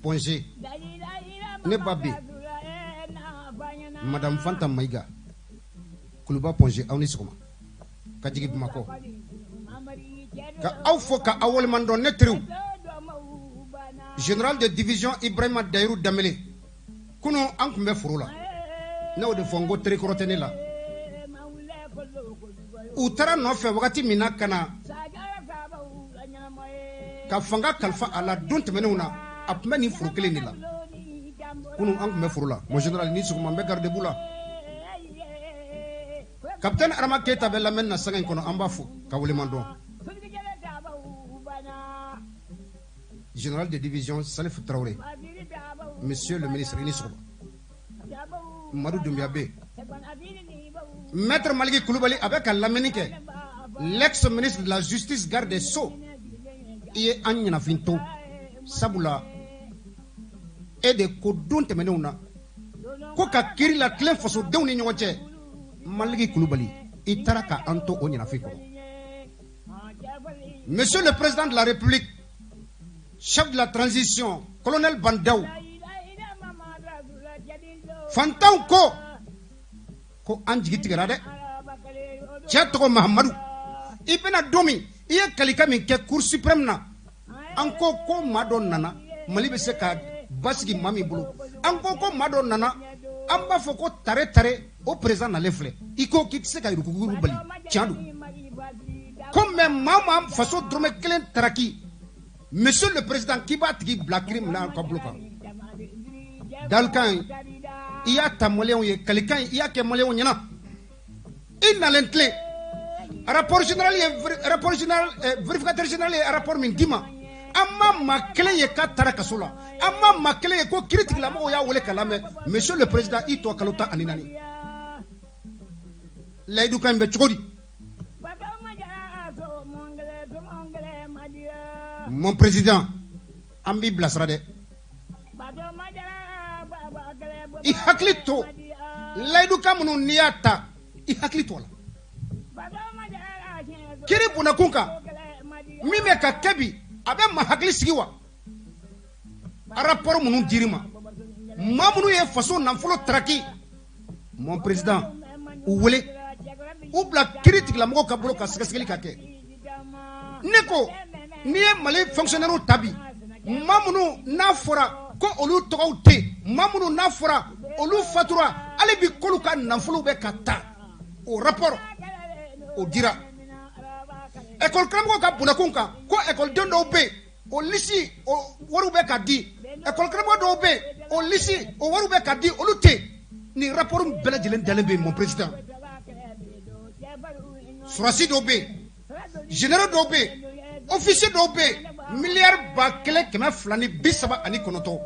Point G, ne ba bɛ madame Fanta Mayiga, Kuluba Point G, aw ni sɔgɔma. Ka jigin Bamakɔ ka aw fo ka aw waleɲuman dɔn. Ne teriw, général de division Ibrahima Dayiru Danbele, kunun an tun bɛ foro la. Ne y'o de fɔ n ko terikɔrɔ tɛ ne la. U taara nɔfɛ wagati min na ka na ka fanga kalifa a la don tɛmɛnenw na, a tun bɛ nin foro kelen de la. Kunun an tun bɛ foro la. Mon général, ni sɔgɔma. N bɛ garde-boue la. Capitaine Arama Keyita bɛ lamɛnni na sanga in kɔnɔ, an b'a fo ka waleɲuman dɔn. Général de division Salif Traoré, monsieur le ministre, i ni sɔgɔma. Madu Dunbiya bɛ yen. Maître Maliki Kulubali a bɛ ka lamɛnni kɛ, l'ex ministre de la Justice, garde des Sceaux. I ye an ɲɛnafin to, sabula e de ko don tɛmɛnenw na ko ka kiri la tilen fasodenw ni ɲɔgɔn cɛ. Maliki Kulubali, i taara ka an to o ɲɛnafin kɔnɔ. Monsieur le président de la République, chef de la transition, colonel Bah N'Daw, fantanw ko ko an jigi tigɛra dɛ. Cɛ tɔgɔ Mahamadu, i bɛna don min, i ye kalika min kɛ Cour suprême na, an ko ko maa dɔ nana, Mali bɛ se ka basigi maa min bolo. An ko ko maa dɔ nana, an b'a fɔ ko tare tare, o président nalen filɛ. I ko k'i tɛ se ka yuruguyurugu bali, tiɲɛ don ko, mais maa o maa faso dɔrɔmɛ kelen taraki, monsieur le président, k'i b'a tigi bila kiri minɛ ka bolo kan. Dalikan i y'a ta maliyɛnw ye, kalikan i y'a kɛ maliyɛnw ɲɛna. I nalen tilen, rapport général ye, rapport général, vérificateur général ye rapport min d'i ma, an ma maa kelen ye k'a taara kaso la, an ma maa kelen ye ko kiiri tigilamɔgɔw y'a wele ka lamɛn. Monsieur le président, i tɔ kalo 14, layidukan in bɛ cogo di? Mon président, an b'i bilasira dɛ. I hakili to layidukan minnu n'i y'a ta, i hakili to a la. Kiri bonnakun kan min bɛ ka kɛ bi, a bɛ maa hakili sigi wa? Rapport minnu dir'i ma, maa minnu ye faso nafolo taraki, mon président, u wele, u bila kiri tigilamɔgɔw ka bolo ka sɛgɛsɛgɛli ka kɛ. Ne ko n'i ye Mali fonctionnaire ta bi, maa minnu n'a fɔra ko olu tɔgɔw tɛ yen, maa minnu n'a fɔra olu fatura, hali bi k'olu ka nafolo bɛ ka ta, o rapport o dira. École karamɔgɔw ka bonnakun kan, ko école dɔw bɛ yen, o liste o wariw bɛ ka di, école karamɔgɔ dɔw bɛ yen, o liste o wariw bɛ ka di, olu tɛ yen. Nin rapport bɛɛ lajɛlen dalen bɛ yen, mon président. Sɔrɔdasi dɔw bɛ yen, généraux dɔw bɛ yen, officier dɔw bɛ yen, miliyari 1239,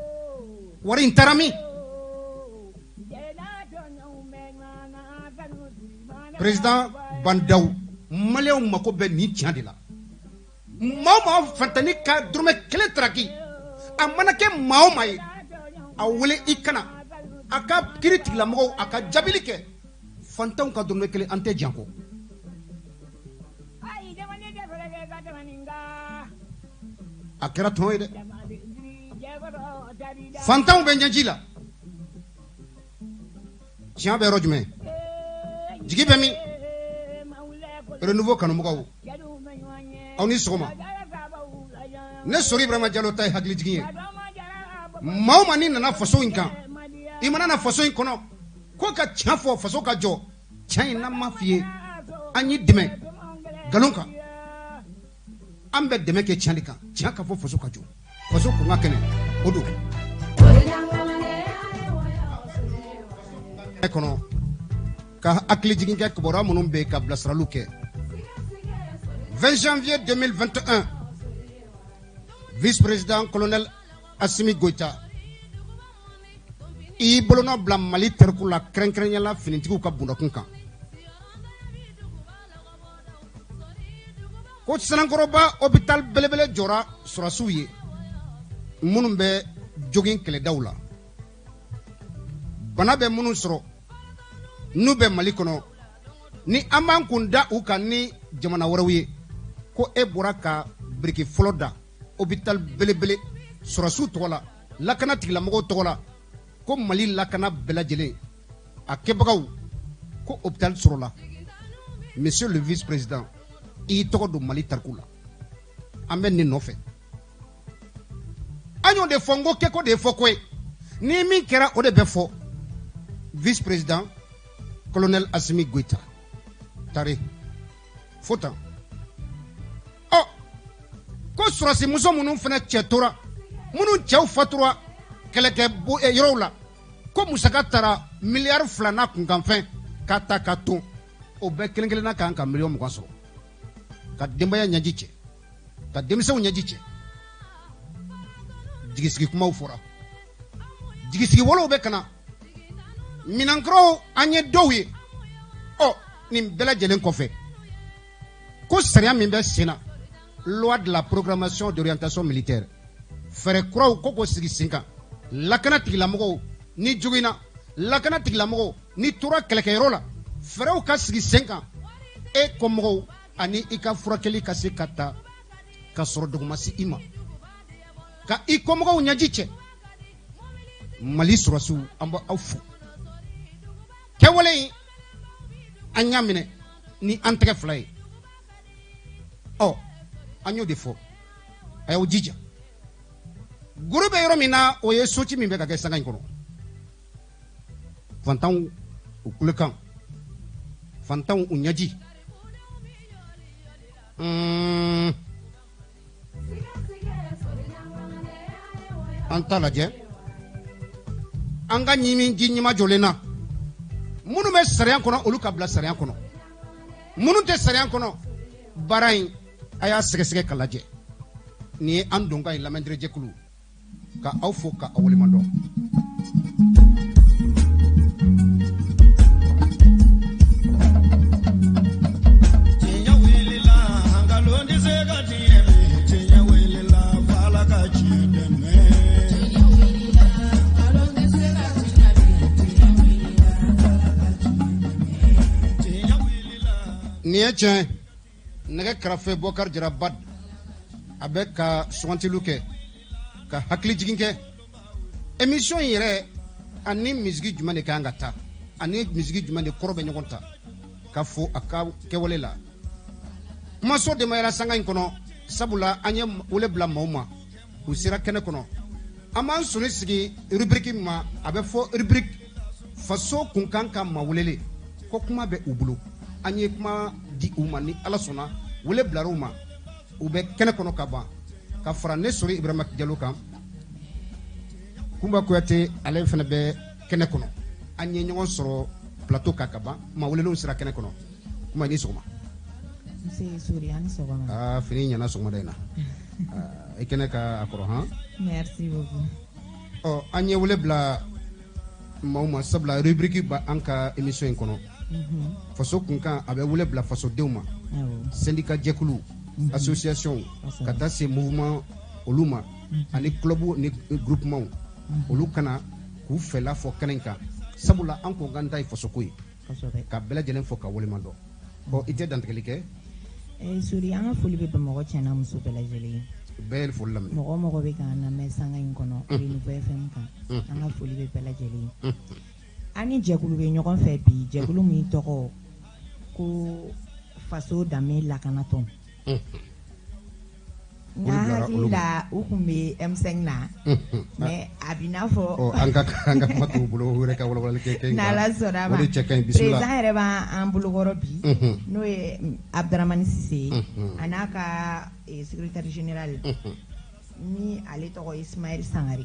wari in taara min? Président Bah N'Daw, maliyɛnw mako bɛ nin tiɲɛ de la. Maa o maa fantani ka dɔrɔmɛ kelen taraki, a mana kɛ maa o maa ye, a wele i kana a ka kiri tigilamɔgɔw a ka jaabili kɛ. Fantanw ka dɔrɔmɛ kelen, an tɛ jan kɔ. A kɛra tɔn ye dɛ. Fantanw bɛ ɲɛji la. Tiɲɛ bɛ yɔrɔ jumɛn? Jigi bɛ min? Renouveau kanumɔgɔw, aw ni sɔgɔma. Ne Sori Ibrahima Jalo ta ye hakilijigin ye. Maa o maa n'i nana faso in kan, i mana na faso in kɔnɔ ko ka tiɲɛ fɔ, faso ka jɔ, tiɲɛ in n'an m'a f'i ye, an y'i dɛmɛ nkalon kan. An bɛ dɛmɛ kɛ tiɲɛ de kan. Tiɲɛ ka fɔ, faso ka jɔ, faso kun ka kɛnɛ o don kɔnɔ. Ka hakili jigin kɛ, kibaruya minnu bɛ yen, ka bilasiraliw kɛ. 20 janvier 2021, vice-président colonel Assimi Goïta, i y'i bolonɔ bila Mali tariku la, kɛrɛnkɛrɛnya la finitigiw ka bundakun kan, ko Sanankɔrɔba hôpital belebele jɔra sɔrɔdasiw ye minnu bɛ jogin kɛlɛdaw la, bana bɛ minnu sɔrɔ n'u bɛ Mali kɔnɔ, ni an b'an kun da u kan ni jamana wɛrɛw ye, ko e bɔra ka biriki fɔlɔ da hôpital belebele sɔrɔdasiw tɔgɔ la. Lakana tigilamɔgɔw tɔgɔ la ko Mali lakana bɛɛ lajɛlen a kɛbagaw ko hôpital sɔrɔla. Monsieur le vice-président, i y'i tɔgɔ don Mali tariku la. An bɛ nin nɔfɛ. An y'o de fɔ, n ko kɛko de ye fɔko ye. Ni min kɛra o de bɛ fɔ. Vice-président colonel Assimi Goïta tare fo tan. Ɔ ko sɔrɔsi muso minnu fana cɛ tora, minnu cɛw fatura kɛlɛkɛ yɔrɔw la, ko musaka taara miliyari 2 n'a kunkanfɛn ka ta ka ton, o bɛɛ kelen kelenna kan ka miliyɔn 20 sɔrɔ ka denbaya ɲɛji cɛ, ka denmisɛnw ɲɛji cɛ. Jigisigi kumaw fɔra, jigisigi wolow bɛ ka na, minankɔrɔw an ye dɔw ye. Ɔ nin bɛɛ lajɛlen kɔfɛ, ko sariya min bɛ sen na, loi de la programmation d'orientation militaire, fɛɛrɛ kuraw ko k'o sigi sen kan. Lakana tigilamɔgɔw ni joginna, lakana tigilamɔgɔw ni tora kɛlɛkɛyɔrɔ la, fɛɛrɛw ka sigi sen kan, e kɔmɔgɔw ani i ka furakɛli ka se ka ta ka sɔrɔ duguma si i ma, ka i kɔmɔgɔw ɲɛji cɛ. Mali sɔrɔsiw, an b'aw fo. Kɛwale in an y'a minɛ ni an tɛgɛ fila ye. Ɔ an y'o de fɔ, a y'aw jija. Goro bɛ yɔrɔ min na, o ye soci min bɛ ka kɛ sanga in kɔnɔ. Fantanw u kulekan, fantanw u ɲɛji. An t'a lajɛ, an ka ɲimi ji ɲuman jɔlen na. Minnu bɛ sariya kɔnɔ, olu ka bila sariya kɔnɔ. Minnu tɛ sariya kɔnɔ, baara in a y'a sɛgɛsɛgɛ ka lajɛ. Nin ye an donkan ye lamɛnjɛkulu ka aw fo ka aw waleɲuman dɔn. Nin ye tiɲɛ. Nɛgɛ karafe Bɔkari Jara Bad, a bɛ ka sugantiliw kɛ ka hakili jigin kɛ. Émission in yɛrɛ ani misigi jumɛn de kan ka taa, ani misigi jumɛn de kɔrɔ bɛ ɲɔgɔn ta ka fo a ka kɛwale la. Kumaso denbayara sanga in kɔnɔ, sabula an ye wele bila maaw ma, u sera kɛnɛ kɔnɔ. An b'an sɔnni sigi rubrique ma, a bɛ fɔ rubrique faso kunkan ka maa welele ko kuma bɛ u bolo. An ye kuma di u ma, ni Ala sɔnna wele bilara u ma, u bɛ kɛnɛ kɔnɔ ka ban. Ka fara ne Sori Ibrahima Jalo kan, Kunba Kuyate ale fana bɛ kɛnɛ kɔnɔ. An ye ɲɔgɔn sɔrɔ plateau kan ka ban, maa welelenw sera kɛnɛ kɔnɔ. Kuma ni sɔgɔma. Nse Sori, an ni sɔgɔma. Aa, fini ɲɛna sɔgɔmada in na. I kɛnɛ ka a kɔrɔ han. Merci beaucoup. Ɔ an ye wele bila maaw ma, sabula rubrique ba an ka émission in kɔnɔ. Faso kunkan, a bɛ wele bila fasodenw ma, syndicat jɛkulu, association, ka taa se mouvement olu ma, ani club ni groupement, olu kana k'u fɛla fɔ kɛnɛ in kan, sabula an ko k'an ta ye fasoko ye. Ka bɛɛ lajɛlen fo ka waleɲuman dɔn. Ɔ i tɛ dantigɛli kɛ? Sori, an ka foli bɛ Bamakɔ cɛ n'a muso bɛɛ lajɛlen ye. Bɛɛ ye foli laminɛ. Mɔgɔ o mɔgɔ bɛ k'an lamɛn sanga in kɔnɔ Renouveau FM kan, an ka foli bɛ bɛɛ lajɛlen ye. An ni jɛkulu bɛ ɲɔgɔn fɛ bi, jɛkulu min tɔgɔ ko Faso Danbe Lakanatɔn. N hakili la u tun bɛ M5 na, mais a bɛ n'a fɔ an ka kuma t'u bolo, u yɛrɛ ka walawalali kɛ. N'Ala sɔnna a ma, o de cɛ ka ɲi. Bisimila. Président yɛrɛ b'an bolokɔrɔ bi, n'o ye Abudramani Sise ye, a n'a ka secrétaire général ni ale tɔgɔ ye Ismaël Sangare.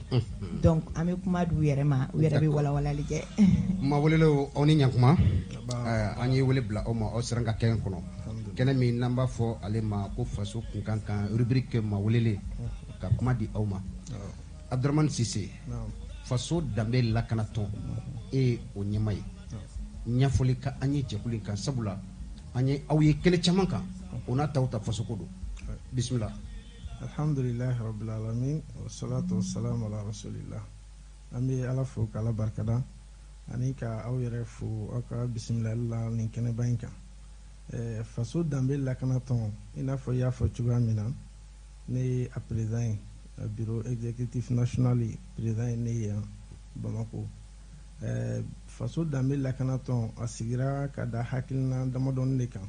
Donc an bɛ kuma d'u yɛrɛ ma, u yɛrɛ bɛ walawalali kɛ. Ma welelew, aw ni ɲankuma. An ye wele bila aw ma, aw sera ka kɛnɛ kɔnɔ, kɛnɛ min n'an b'a fɔ ale ma ko faso kunkan kan, rubrique ma welele ka kuma di aw ma. Abudramani Sise, Faso Danbe Lakanatɔn, e ye o ɲɛmaa ye. Ɲɛfɔli ka an ye jɛkulu in kan, sabula an ye aw ye kɛnɛ caman kan, o n'a taw ta fasoko don. Bisimila. Alhamdulilahi rabbil alamin, wassalatu wassalamu ala rasulillah. An bɛ Ala fo k'Ala barikada ani ka aw yɛrɛ fo aw ka bisimilali la nin kɛnɛba in kan. Faso Danbe Lakanatɔn, i n'a fɔ i y'a fɔ cogoya min na, ne ye a président ye. Bureau exécutif national président ye ne ye yan Bamako. Faso danbe lakanatɔn a sigira ka da hakilina damadɔni de kan,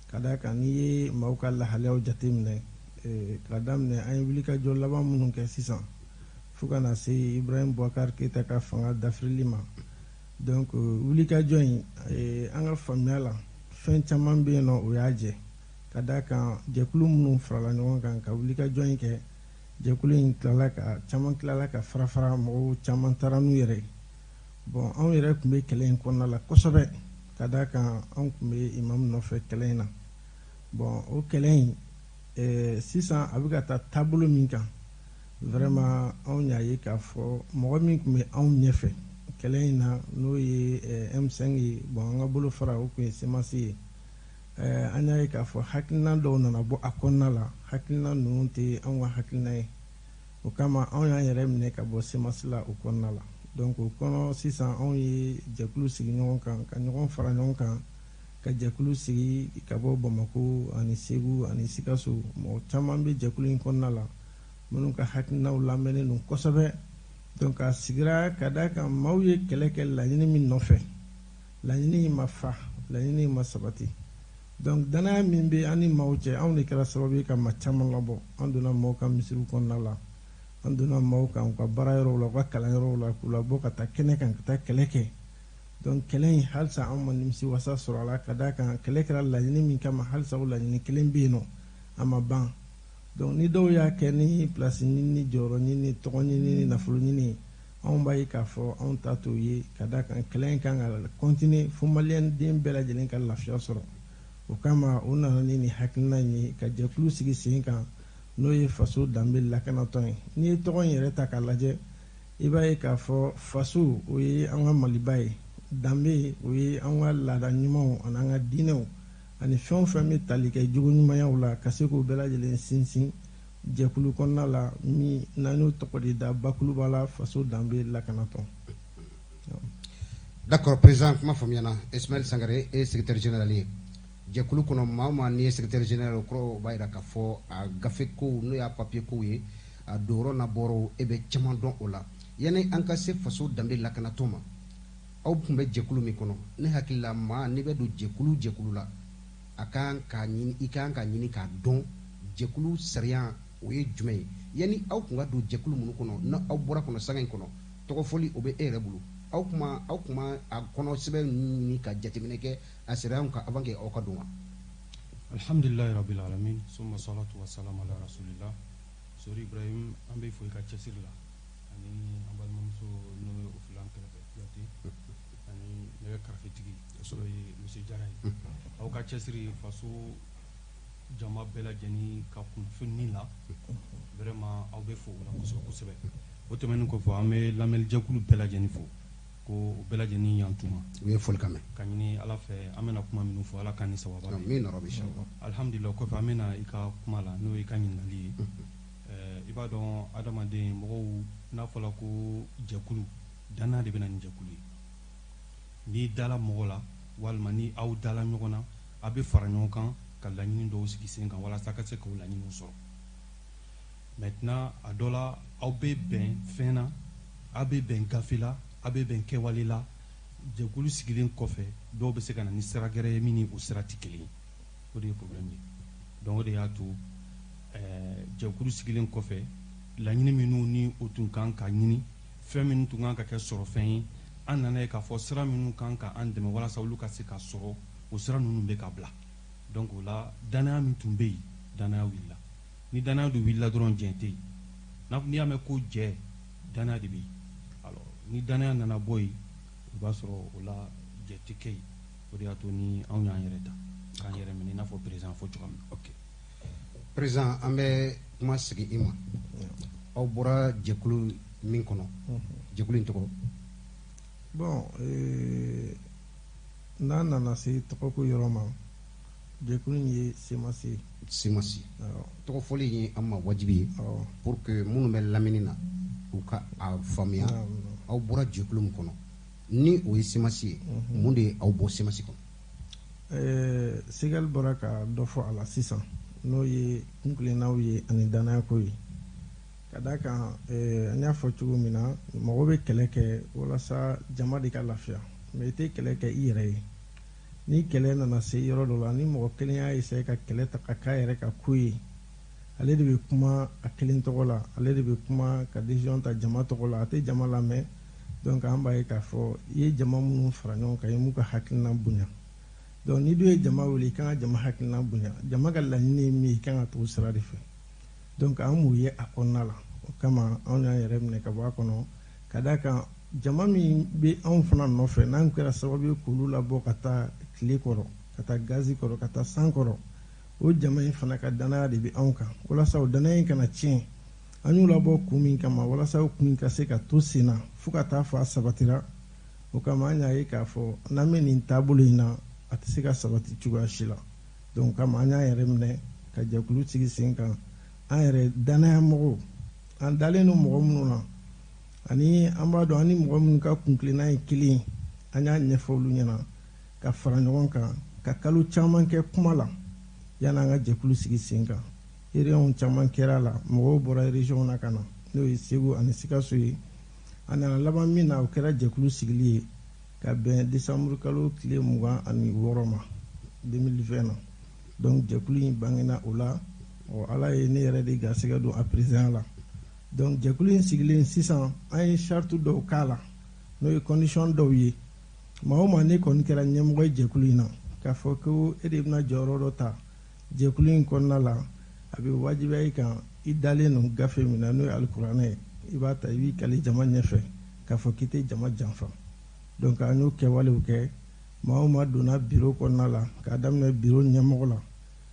ka da kan n'i ye maaw ka lahalayaw jateminɛ, ka daminɛ an ye wulikajɔ laban minnu kɛ sisan fo ka na se Ibrahim Boubacar Keita ka fanga dafirili ma. Donc wulikajɔ in, an ka faamuya la, fɛn caman bɛ yen nɔ o y'a jɛ, ka da kan jɛkulu minnu farala ɲɔgɔn kan ka wulikajɔ in kɛ, jɛkulu in tilala ka caman tilala ka fara fara, mɔgɔw caman taara n'u yɛrɛ ye. Bon, anw yɛrɛ tun bɛ kɛlɛ in kɔnɔna la kosɛbɛ, ka da kan anw tun bɛ imamu nɔfɛ kɛlɛ in na. Bon, o kɛlɛ in sisan a bɛ ka taa taabolo min kan, vraiment anw y'a ye k'a fɔ mɔgɔ min tun bɛ anw ɲɛfɛ kɛlɛ in na, n'o ye M5 ye, bon, an ka bolo fara o tun ye CMAS ye. An y'a ye k'a fɔ hakilina dɔw nana bɔ a kɔnɔna la, hakilina ninnu tɛ anw ka hakilina ye. O kama anw y'an yɛrɛ minɛ ka bɔ CMAS la o kɔnɔna la. Donc o kɔnɔ sisan anw ye jɛkulu sigi ɲɔgɔn kan, ka ɲɔgɔn fara ɲɔgɔn kan, ka jɛkulu sigi ka bɔ Bamako ani Segu ani Sikaso. Mɔgɔ caman bɛ jɛkulu in kɔnɔna la minnu ka hakilinaw lamɛnnen don kosɛbɛ. Donc a sigira ka da kan maaw ye kɛlɛ kɛ laɲini min nɔfɛ, laɲini in ma fa, laɲini in ma sabati. Donc danaya min bɛ an ni maaw cɛ, anw de kɛra sababu ye ka maa caman labɔ. An donna maaw ka misiriw kɔnɔna la, an donna maaw kan u ka baara yɔrɔw la, u ka kalan yɔrɔw la, k'u labɔ ka taa kɛnɛ kan ka taa kɛlɛ kɛ. Donc kɛlɛ in halisa anw ma nimisi wasa sɔrɔ a la, ka da kan kɛlɛ kɛra laɲini min kama, halisa o laɲini kelen bɛ yen nɔ, a ma ban. Donc ni dɔw y'a kɛ ni place ɲini, jɔyɔrɔ ɲini, tɔgɔ ɲini ni nafolo ɲini, anw b'a ye k'a fɔ anw ta t'o ye, ka da kan kɛlɛ in kan ka continuer fo maliyɛn den bɛɛ lajɛlen ka lafiya sɔrɔ. O kama o nana ni nin hakilina in ye ka jɛkulu sigi sen kan, n'o ye faso danbe lakanatɔn ye. N'i ye tɔgɔ in yɛrɛ ta k'a lajɛ, i b'a ye k'a fɔ faso o ye an ka Maliba ye, danbe o ye an ka laada ɲumanw ani an ka diinɛw ani fɛn o fɛn bɛ tali kɛ jogo ɲumanyaw la, ka se k'o bɛɛ lajɛlen sinsin jɛkulu kɔnɔna la, min n'an y'o tɔgɔ de da bakuruba la, faso danbe lakanatɔn. D'accord, président, kuma faamuyana. Ismaël Sangare, e ye secrétaire général ye jɛkulu kɔnɔ. Maa o maa n'i ye secrétaire général, o kɔrɔ o b'a jira k'a fɔ a gafe kow, n'o y'a papier kow ye, a donyɔrɔ n'a bɔyɔrɔ, e bɛ caman dɔn o la. Yanni an ka se faso danbe lakanatɔn ma, aw tun bɛ jɛkulu min kɔnɔ, ne hakili la, maa n'i bɛ don jɛkulu la, a kan ka ɲini, i kan ka ɲini k'a dɔn jɛkulu sariya o ye jumɛn ye. Yanni aw kun ka don jɛkulu minnu kɔnɔ, n'aw bɔra kɔnɔ sanga in kɔnɔ, tɔgɔfɔli o bɛ e yɛrɛ bolo, aw kuma a kɔnɔ sɛbɛn ɲini ka jateminɛ kɛ a sariyaw kan avant que aw ka don wa? Alhamdulilayi rabbil alamin, summa salatu wa salam ala rasulillah. Sori Ibrahim, an bɛ fo i ka cɛsiri la, ani an balimamuso n'o ye o filan kɛrɛfɛ Kuyate, ani nɛgɛ karafetigi n'o ye Monsieur Jara ye. Aw ka cɛsiri faso jama bɛɛ lajɛlen ka kunnafoni la, vraiment aw bɛ fo o la kosɛbɛ kosɛbɛ. O tɛmɛnen kɔfɛ, an bɛ lamɛnlijɛkulu bɛɛ lajɛlen fo ko o bɛɛ lajɛlen yantuma. U ye foli kan mɛn. Ka ɲini Ala fɛ, an bɛna kuma minnu fɔ, Ala k'an ni sababa bɛn. Amiina rabi inshallah. Alhamdulillah, kɔfɛ an bɛna i ka kuma la, n'o y'i ka ɲininkali ye. I b'a dɔn, adamaden mɔgɔw, n'a fɔra ko jɛkulu, danaya de bɛ na ni jɛkulu ye. N'i dala mɔgɔ la, walima ni aw dala ɲɔgɔn na, a bɛ fara ɲɔgɔn kan ka laɲini dɔw sigi sen kan walasa ka se k'o laɲiniw sɔrɔ. Maintenant, a dɔ la, aw bɛ bɛn fɛn na, aw bɛ bɛn gafe la, aw bɛ bɛn kɛwale la. Jɛkulu sigilen kɔfɛ, dɔw bɛ se ka na ni sira gɛrɛ ye min ni o sira tɛ kelen ye. O de ye problème ye. Donc o de y'a to jɛkulu sigilen kɔfɛ, laɲini minnu ni o tun kan ka ɲini, fɛn minnu tun kan ka kɛ sɔrɔfɛn ye, an nana ye k'a fɔ sira minnu kan ka an dɛmɛ walasa olu ka se ka sɔrɔ, o sira ninnu bɛ ka bila. Donc o la, danaya min tun bɛ yen, danaya wulila. Ni danaya dun wulila dɔrɔn, jɛn tɛ yen. N'i y'a mɛn ko jɛ, danaya de bɛ yen. Alors ni danaya nana bɔ yen, o b'a sɔrɔ o la jɛ tɛ kɛ yen. O de y'a to ni anw y'an yɛrɛ ta k'an yɛrɛ minɛ i n'a fɔ président fɔ cogoya min na. Ok, président, an bɛ kuma sigi i ma. Aw bɔra jɛkulu min kɔnɔ, jɛkulu in tɔgɔ? Bon, n'an nana se tɔgɔko yɔrɔ ma, jɛkulu in ye CMAS ye. CMAS. Tɔgɔ fɔli ye an ma wajibi ye pour que minnu bɛ lamɛnni na, u ka a faamuya. Aw bɔra jɛkulu min kɔnɔ, ni o ye CMAS ye, mun de ye aw bɔ CMAS kɔnɔ? Segali bɔra ka dɔ fɔ a la sisan, n'o ye kunkilennaw ye ani danayako ye. Ka d'a kan an y'a fɔ cogo min na, mɔgɔ bɛ kɛlɛ kɛ walasa jama de ka lafiya, mais i tɛ kɛlɛ kɛ i yɛrɛ ye. Ni kɛlɛ nana se yɔrɔ dɔ la, ni mɔgɔ kelen y'a essayer ka kɛlɛ ta ka k'a yɛrɛ ka ko ye, ale de bɛ kuma a kelen tɔgɔ la, ale de bɛ kuma ka décision ta jama tɔgɔ la, a tɛ jama lamɛn. Donc an b'a ye k'a fɔ i ye jama minnu fara ɲɔgɔn kan, i m'u ka hakilina bonya. Donc n'i dun ye jama wele, i kan ka jama hakilina bonya. Jama ka laɲini ye min ye, i kan ka t'o sira de fɛ. Donc an m'o ye a kɔnɔna la. O kama anw y'an yɛrɛ minɛ ka bɔ a kɔnɔ, ka d'a kan jama min bɛ anw fana nɔfɛ, n'an kɛra sababu ye k'olu labɔ ka taa tile kɔrɔ, ka taa gazi kɔrɔ, ka taa san kɔrɔ, o jama in fana ka danaya de bɛ anw kan. Walasa o danaya in kana tiɲɛ, an y'u labɔ kun min kama, walasa o kun ka se ka to sen na fo ka taa fɔ a sabatira. O kama an y'a ye k'a fɔ n'an bɛ nin taabolo in na, a tɛ se ka sabati cogoya si la. Donc kama an y'an yɛrɛ minɛ ka jɛkulu sigi sen kan, an yɛrɛ danaya mɔgɔw, an dalen don mɔgɔ minnu na, ani an b'a dɔn an ni mɔgɔ minnu ka kuntilenna ye kelen ye, an y'a ɲɛfɔ olu ɲɛna ka fara ɲɔgɔn kan ka kalo caman kɛ kuma la yanni an ka jɛkulu sigi sen kan. Réunion caman kɛra la, mɔgɔw bɔra région na ka na, n'o ye Segu ani Sikaso ye. A nana laban min na, o kɛra jɛkulu sigili ye ka bɛn décembre kalo tile 26 ma 2020 na. Donc jɛkulu in bangena o la. Ɔ, Ala ye ne yɛrɛ de garisɛgɛ don a président la. Donc jɛkulu in sigilen sisan, an ye charte dɔw k'a la, n'o ye condition dɔw ye. Maa o maa ne kɔni kɛra ɲɛmɔgɔ ye jɛkulu in na, k'a fɔ ko e de bɛna jɔyɔrɔ dɔ ta jɛkulu in kɔnɔna la, a bɛ wajibiya i kan, i dalen don gafe min na, n'o ye alikuranɛ ye, i b'a ta, i b'i kali jama ɲɛfɛ k'a fɔ k'i tɛ jama janfa. Donc an y'o kɛwalew kɛ. Maa o maa donna bureau kɔnɔna la, k'a daminɛ bureau ɲɛmɔgɔ la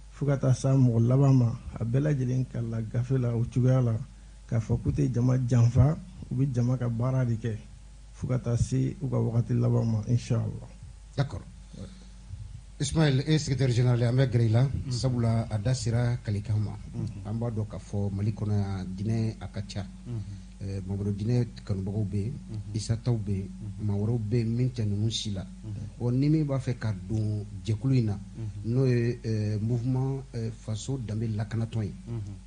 fo ka taa s'a mɔgɔ laban ma, a bɛɛ lajɛlen kalila gafe la o cogoya la, k'a fɔ k'u tɛ jama janfa, u bɛ jama ka baara de kɛ fo ka taa se u ka wagati laban ma, inshallah. D'accord. Ismaël, e secrétaire général, an bɛ gɛrɛ i la, sabula a da sera kalikan ma. An b'a dɔn k'a fɔ Mali kɔnɔ yan, diinɛ a ka ca. Mamadu diinɛ kanubagaw bɛ yen, Isa taw bɛ yen, maa wɛrɛw bɛ yen min tɛ ninnu si la. Ɔ, ni min b'a fɛ ka don jɛkulu in na, n'o ye mouvement Faso Danbe Lakanatɔn ye,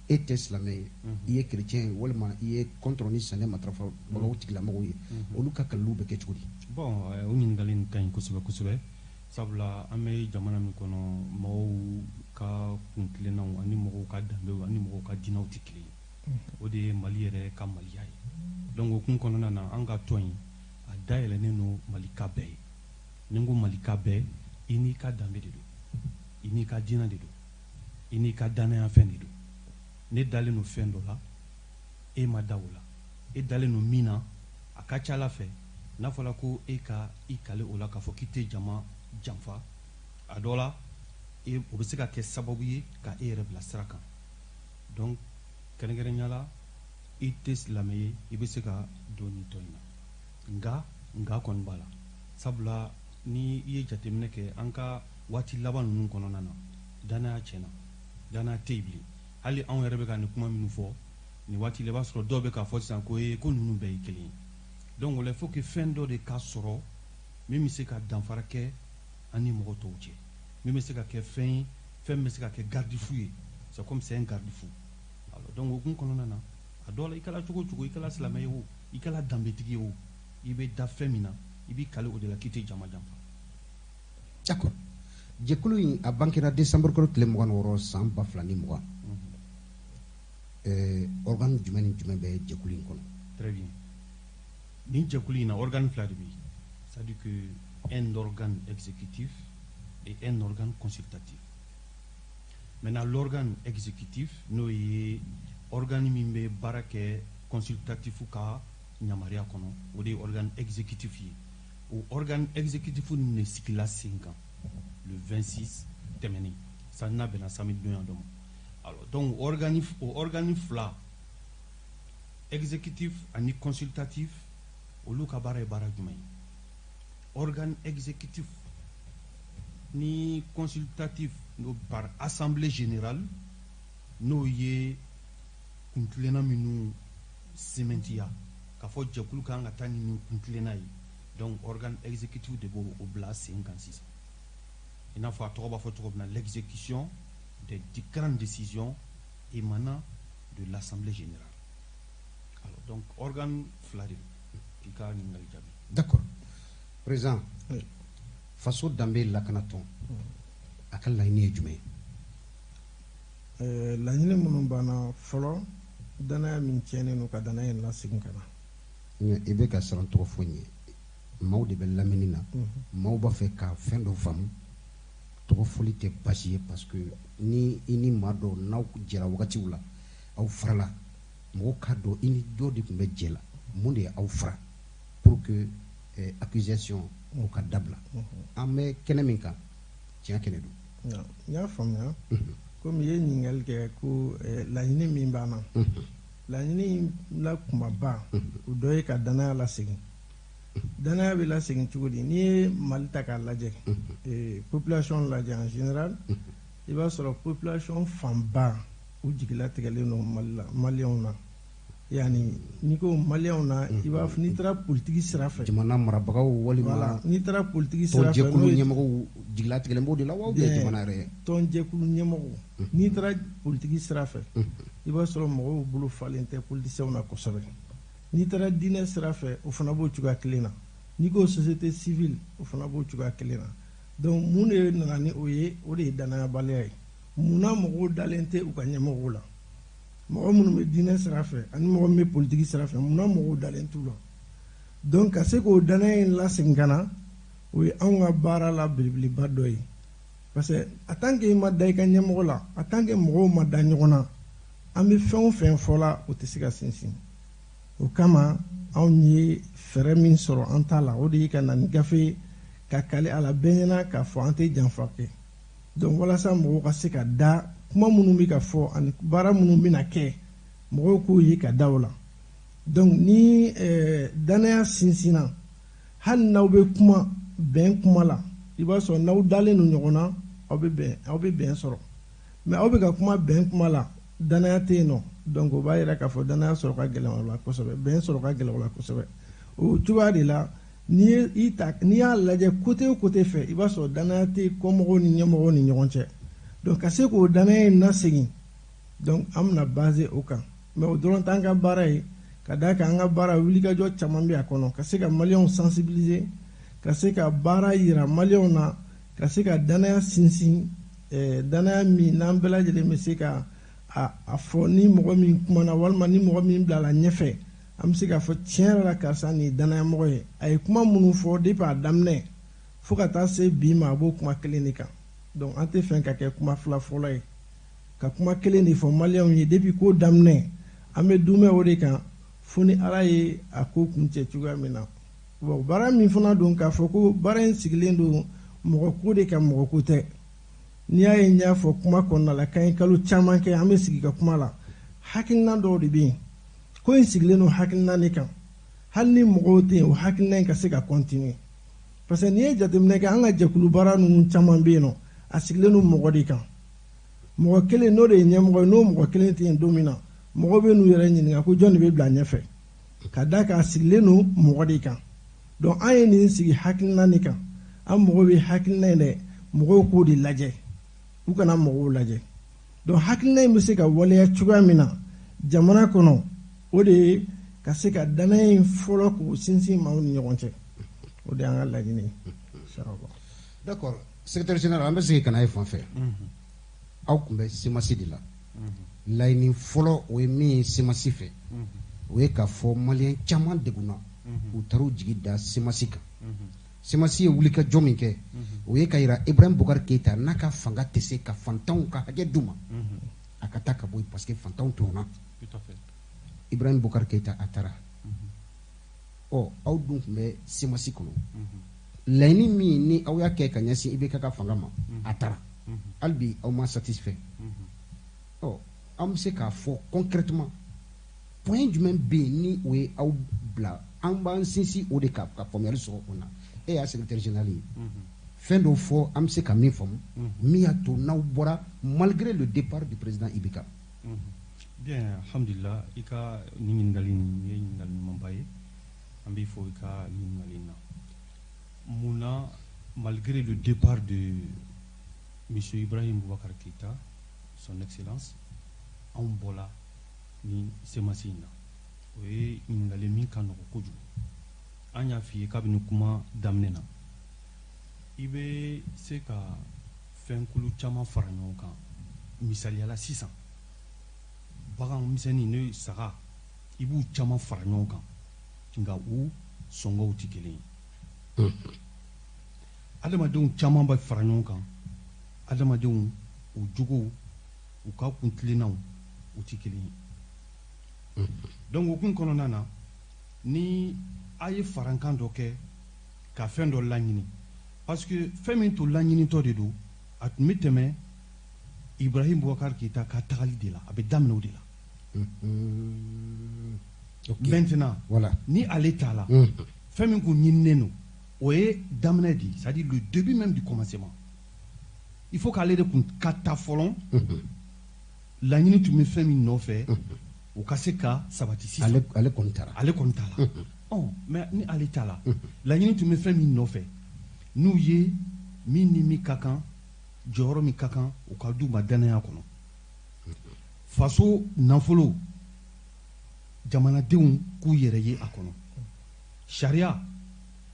e tɛ silamɛ ye, i ye chrétien ye, walima i ye contre ni silamɛ matarafabagaw tigilamɔgɔw ye, olu ka kaliliw bɛ kɛ cogo di? Bon, o ɲininkali in ka ɲi kosɛbɛ kosɛbɛ, sabula an bɛ jamana min kɔnɔ, mɔgɔw ka kuntilennaw ani mɔgɔw ka danbew ani mɔgɔw ka diinɛw tɛ kelen ye. O de ye Mali yɛrɛ ka maliya ye. Donc o kun kɔnɔna na, an ka tɔn in a dayɛlɛnnen don malika bɛɛ ye. Ni n ko malika bɛɛ, i n'i ka danbe de don, i n'i ka diinɛ de don, i n'i ka danaya fɛn de don. Ne dalen don fɛn dɔ la, e ma da o la. E dalen don min na, a ka ca Ala fɛ, n'a fɔra ko e ka i kale o la k'a fɔ k'i tɛ jama janfa, a dɔ la e o bɛ se ka kɛ sababu ye ka e yɛrɛ bila sira kan. Donc kɛrɛnkɛrɛnnenya la, i tɛ silamɛ ye, i bɛ se ka don nin tɔn in na. Nka kɔni b'a la, sabula ni i ye jateminɛ kɛ an ka waati laban ninnu kɔnɔna na, danaya tiɲɛna, danaya tɛ yen bilen. Hali anw yɛrɛ bɛ ka nin kuma minnu fɔ nin waati la, i b'a sɔrɔ dɔw bɛ k'a fɔ sisan ko ee, ko ninnu bɛɛ ye kelen ye. Donc o la, il faut que fɛn dɔ de ka sɔrɔ min bɛ se ka danfara kɛ an ni mɔgɔ tɔw cɛ, min bɛ se ka kɛ fɛn ye, fɛn min bɛ se ka kɛ garde-fou ye. C'est comme c'est un garde-fou. Alors donc o kun kɔnɔna na, a dɔw la, i kɛra cogo o cogo, i kɛra silamɛ ye o, i kɛra danbetigi ye o, i bɛ da fɛn min na, i b'i kali o de la k'i tɛ jama janfa. D'accord. Jɛkulu in a bangera décembre kalo tile 26 san 2020. Organe jumɛn ni jumɛn bɛ jɛkulu in kɔnɔ? Très bien. Nin jɛkulu in na, organe fila de bɛ yen, c'est-à-dire que un organe exécutif et un organe consultatif. Maintenant, l'organe exécutif, n'o ye organe min bɛ baara kɛ consultatif ka yamaruya kɔnɔ, o de ye organe exécutif ye. O organe exécutif ninnu de sigila sen kan le 26 tɛmɛnen san, n'a bɛnna samedi donya dɔ ma. Alors donc o organe fila, exécutif ani consultatif, olu ka baara ye baara jumɛn ye? Organe exécutif ni consultatif, n'o par assemblée générale, n'o ye kuntilenna minnu sɛmɛntiya k'a fɔ jɛkulu kan ka taa ni nin kuntilenna ye, donc organe exécutif de b'o o bila sen kan sisan. I n'a fɔ a tɔgɔ b'a fɔ cogo min na, l'exécution des grandes décisions émanant de l'assemblée générale. Donc organe fila de don. K'i ka ɲininkali jaabi. D'accord, président. Faso Danbe Lakanatɔn, a ka laɲini ye jumɛn ye? Laɲini minnu banna fɔlɔ, danaya min tiɲɛnen don, ka danaya in lasegin ka na. I bɛ ka siran tɔgɔ fɔ n ye, maaw de bɛ lamɛnni na, maaw b'a fɛ ka fɛn dɔ faamu. Tɔgɔ fɔli tɛ baasi ye, parce que ni i ni maa dɔw n'aw jɛra wagatiw la, aw farala, mɔgɔw k'a dɔn i ni dɔ de tun bɛ jɛ la, mun de ye aw fara, pour que accusation o ka dabila. An bɛ kɛnɛ min kan, tiɲɛ kɛnɛ don. N y'a faamuya. Komi i ye ɲininkali kɛ ko laɲini min b'an na, laɲini la kumaba, o dɔ ye ka danaya lasegin. Danaya bɛ lasegin cogo di? N'i ye Mali ta k'a lajɛ, population lajɛ en général, i b'a sɔrɔ population fanba u jigilatigɛlen don Mali la, maliyɛnw na. Yanni n'i ko maliyɛnw na, i b'a fɔ n'i taara politiki sira fɛ, jamana marabagaw walima n'i taara politiki sira fɛ, tɔnjɛkulu ɲɛmɔgɔw jigilatigɛlen b'o de la wa, ou bien jamana yɛrɛ? Tɔnjɛkulu ɲɛmɔgɔw. N'i taara politiki sira fɛ, i b'a sɔrɔ mɔgɔw bolo falen tɛ politiciens na kosɛbɛ. N'i taara diinɛ sira fɛ, o fana b'o cogoya kelen na. N'i ko société civile, o fana b'o cogoya kelen na. Donc mun de nana ni o ye? O de ye danayabaliya ye. Munna mɔgɔw dalen tɛ u ka ɲɛmɔgɔw la? Mɔgɔ minnu bɛ diinɛ sira fɛ ani mɔgɔ min bɛ politiki sira fɛ, munna mɔgɔw dalen t'u la? Donc ka se k'o danaya in lasegin ka na, o ye anw ka baara la belebeleba dɔ ye, parce que en tant que i ma da i ka ɲɛmɔgɔ la, en tant que mɔgɔw ma da ɲɔgɔn na, an bɛ fɛn o fɛn fɔ la, o tɛ se ka sinsin. O kama anw ye fɛɛrɛ min sɔrɔ an ta la, o de ye ka na ni gafe ye ka kali a la bɛɛ ɲɛna k'a fɔ an tɛ janfa kɛ. Donc walasa mɔgɔw ka se ka da kuma minnu bɛ ka fɔ ani baara minnu bɛna kɛ, mɔgɔw k'o ye ka da o la. Donc ni danaya sinsinna, hali n'aw bɛ kuma bɛn kuma la, i b'a sɔrɔ n'aw dalen don ɲɔgɔn na, aw bɛ bɛn, aw bɛ bɛn sɔrɔ. Mais aw bɛ ka kuma bɛn kuma la, danaya tɛ yen nɔ. Donc o b'a yira k'a fɔ danaya sɔrɔ ka gɛlɛn o la kosɛbɛ, bɛn sɔrɔ ka gɛlɛn o la kosɛbɛ. O cogoya de la, n'i ye i ta, n'i y'a lajɛ côté o côté fɛ, i b'a sɔrɔ danaya tɛ kɔmɔgɔw ni ɲɛmɔgɔw ni ɲɔgɔn cɛ. Donc ka se k'o danaya in lasegin, donc an bɛna baser o kan. Mais o dɔrɔn t'an ka baara ye, ka d'a kan an ka baara wulikajɔ caman bɛ a kɔnɔ, ka se ka maliyɛnw sensibiliser, ka se ka baara yira maliyɛnw na, ka se ka danaya sinsin, danaya min n'an bɛɛ lajɛlen bɛ se ka a fɔ ni mɔgɔ min kumana walima ni mɔgɔ min bilala ɲɛfɛ, an bɛ se k'a fɔ tiɲɛ yɛrɛ la, karisa nin ye danayamɔgɔ ye. A ye kuma minnu fɔ depuis a daminɛ fo ka taa se bi ma, a b'o kuma kelen de kan. Donc an tɛ fɛ ka kɛ kuma fila fɔlɔ ye, ka kuma kelen de fɔ maliyɛnw ye depuis ko daminɛ, an bɛ dumɛ o de kan fo ni Ala ye a ko kuncɛ cogoya min na. Bon, baara min fana don, k'a fɔ ko baara in sigilen don mɔgɔ ko de kan, mɔgɔ ko tɛ. N'i y'a ye n y'a fɔ kuma kɔnɔna la k'an ye kalo caman kɛ an bɛ sigi ka kuma la, hakilina dɔw de bɛ yen, ko in sigilen don hakilina de kan. Hali ni mɔgɔw tɛ yen, o hakilina in ka se ka continuer, parce que n'i ye jateminɛ kɛ, an ka jɛkulu baara ninnu caman bɛ yen nɔ, a sigilen don mɔgɔ de kan. Mɔgɔ kelen n'o de ye ɲɛmɔgɔ ye, n'o mɔgɔ kelen tɛ yen don min na, mɔgɔw bɛ n'u yɛrɛ ɲininka ko jɔn de bɛ bila ɲɛfɛ, ka d'a kan a sigilen don mɔgɔ de kan. Donc an ye nin sigi hakilina de kan. An mago bɛ hakilina in dɛ, mɔgɔw k'o de lajɛ, u kana mɔgɔw lajɛ. Donc hakilina in bɛ se ka waleya cogoya min na jamana kɔnɔ, o de ye ka se ka danaya in fɔlɔ k'o sinsin maaw ni ɲɔgɔn cɛ. O de y'an ka laɲini ye, inchallah. D'accord, secrétaire général, an bɛ segin ka na e fan fɛ. Aw tun bɛ CMAS de la. Laɲini fɔlɔ, o ye min ye CMAS fɛ, o ye k'a fɔ maliyɛn caman degunna, u taara u jigi da CMAS kan. CMAS ye wulikajɔ min kɛ, o ye ka yira Ibrahim Boubacar Keïta n'a ka fanga tɛ se ka fantanw ka hakɛ d'u ma, a ka taa ka bɔ yen, parce que fantanw tɔɲɔna. Tout à fait. Ibrahim Boubacar Keïta a taara. Ɔ, aw dun tun bɛ CMAS kɔnɔ. Laɲini min ni aw y'a kɛ ka ɲɛsin IBK ka fanga ma, a taara, hali bi aw ma satisfait. Ɔ, an bɛ se k'a fɔ concrètement, point jumɛn bɛ yen ni o ye aw bila? An b'an sinsin o de kan ka faamuyali sɔrɔ o na. E y'a secrétaire général ye, fɛn dɔw fɔ an bɛ se ka min faamu, min y'a to n'aw bɔra malgré le départ du président IBK. Bien, alhamdulillah, i ka nin ɲininkali nin ye ɲininkali ɲumanba ye. An b'i fɔ i ka ɲininkali in na. Mun na malgré le départ de monsieur Ibrahim Boubacar Keïta, son excellence, anw bɔra ni CMAS in na? O ye ɲininkali min ka nɔgɔ kojugu. An y'a f'i ye kabini kuma daminɛ na, i bɛ se ka fɛnkulu caman fara ɲɔgɔn kan. Misaliyala sisan, bagan misɛnnin, n'o ye saga, i b'u caman fara ɲɔgɔn kan, nka u sɔngɔw tɛ kelen ye. Adamadenw caman bɛ fara ɲɔgɔn kan, adamadenw u jogow, u ka kuntilennaw, u tɛ kelen ye. Donc o kun kɔnɔna na, ni a ye farankan dɔ kɛ ka fɛn dɔ laɲini, parce que fɛn min to laɲinitɔ de don, a tun bɛ tɛmɛ Ibrahim Boubacar Keita ka tagali de la, a bɛ daminɛ o de la. Maintenant, ni ale t'a la, fɛn min kun ɲininen don, o ye daminɛ de, c'est à dire le début même du commencement. Il faut qu'ale de kun ka taa fɔlɔ, laɲini tun bɛ fɛn min nɔfɛ, o ka se ka sabati sisan. Ale kɔni taara. Ale kɔni t'a la. Ɔ, mais ni ale t'a la, laɲini tun bɛ fɛn min nɔfɛ, n'u ye min ni min ka kan, jɔyɔrɔ min ka kan, u ka d'u ma danaya kɔnɔ. Faso nafolo, jamanadenw k'u yɛrɛ ye a kɔnɔ. Sariya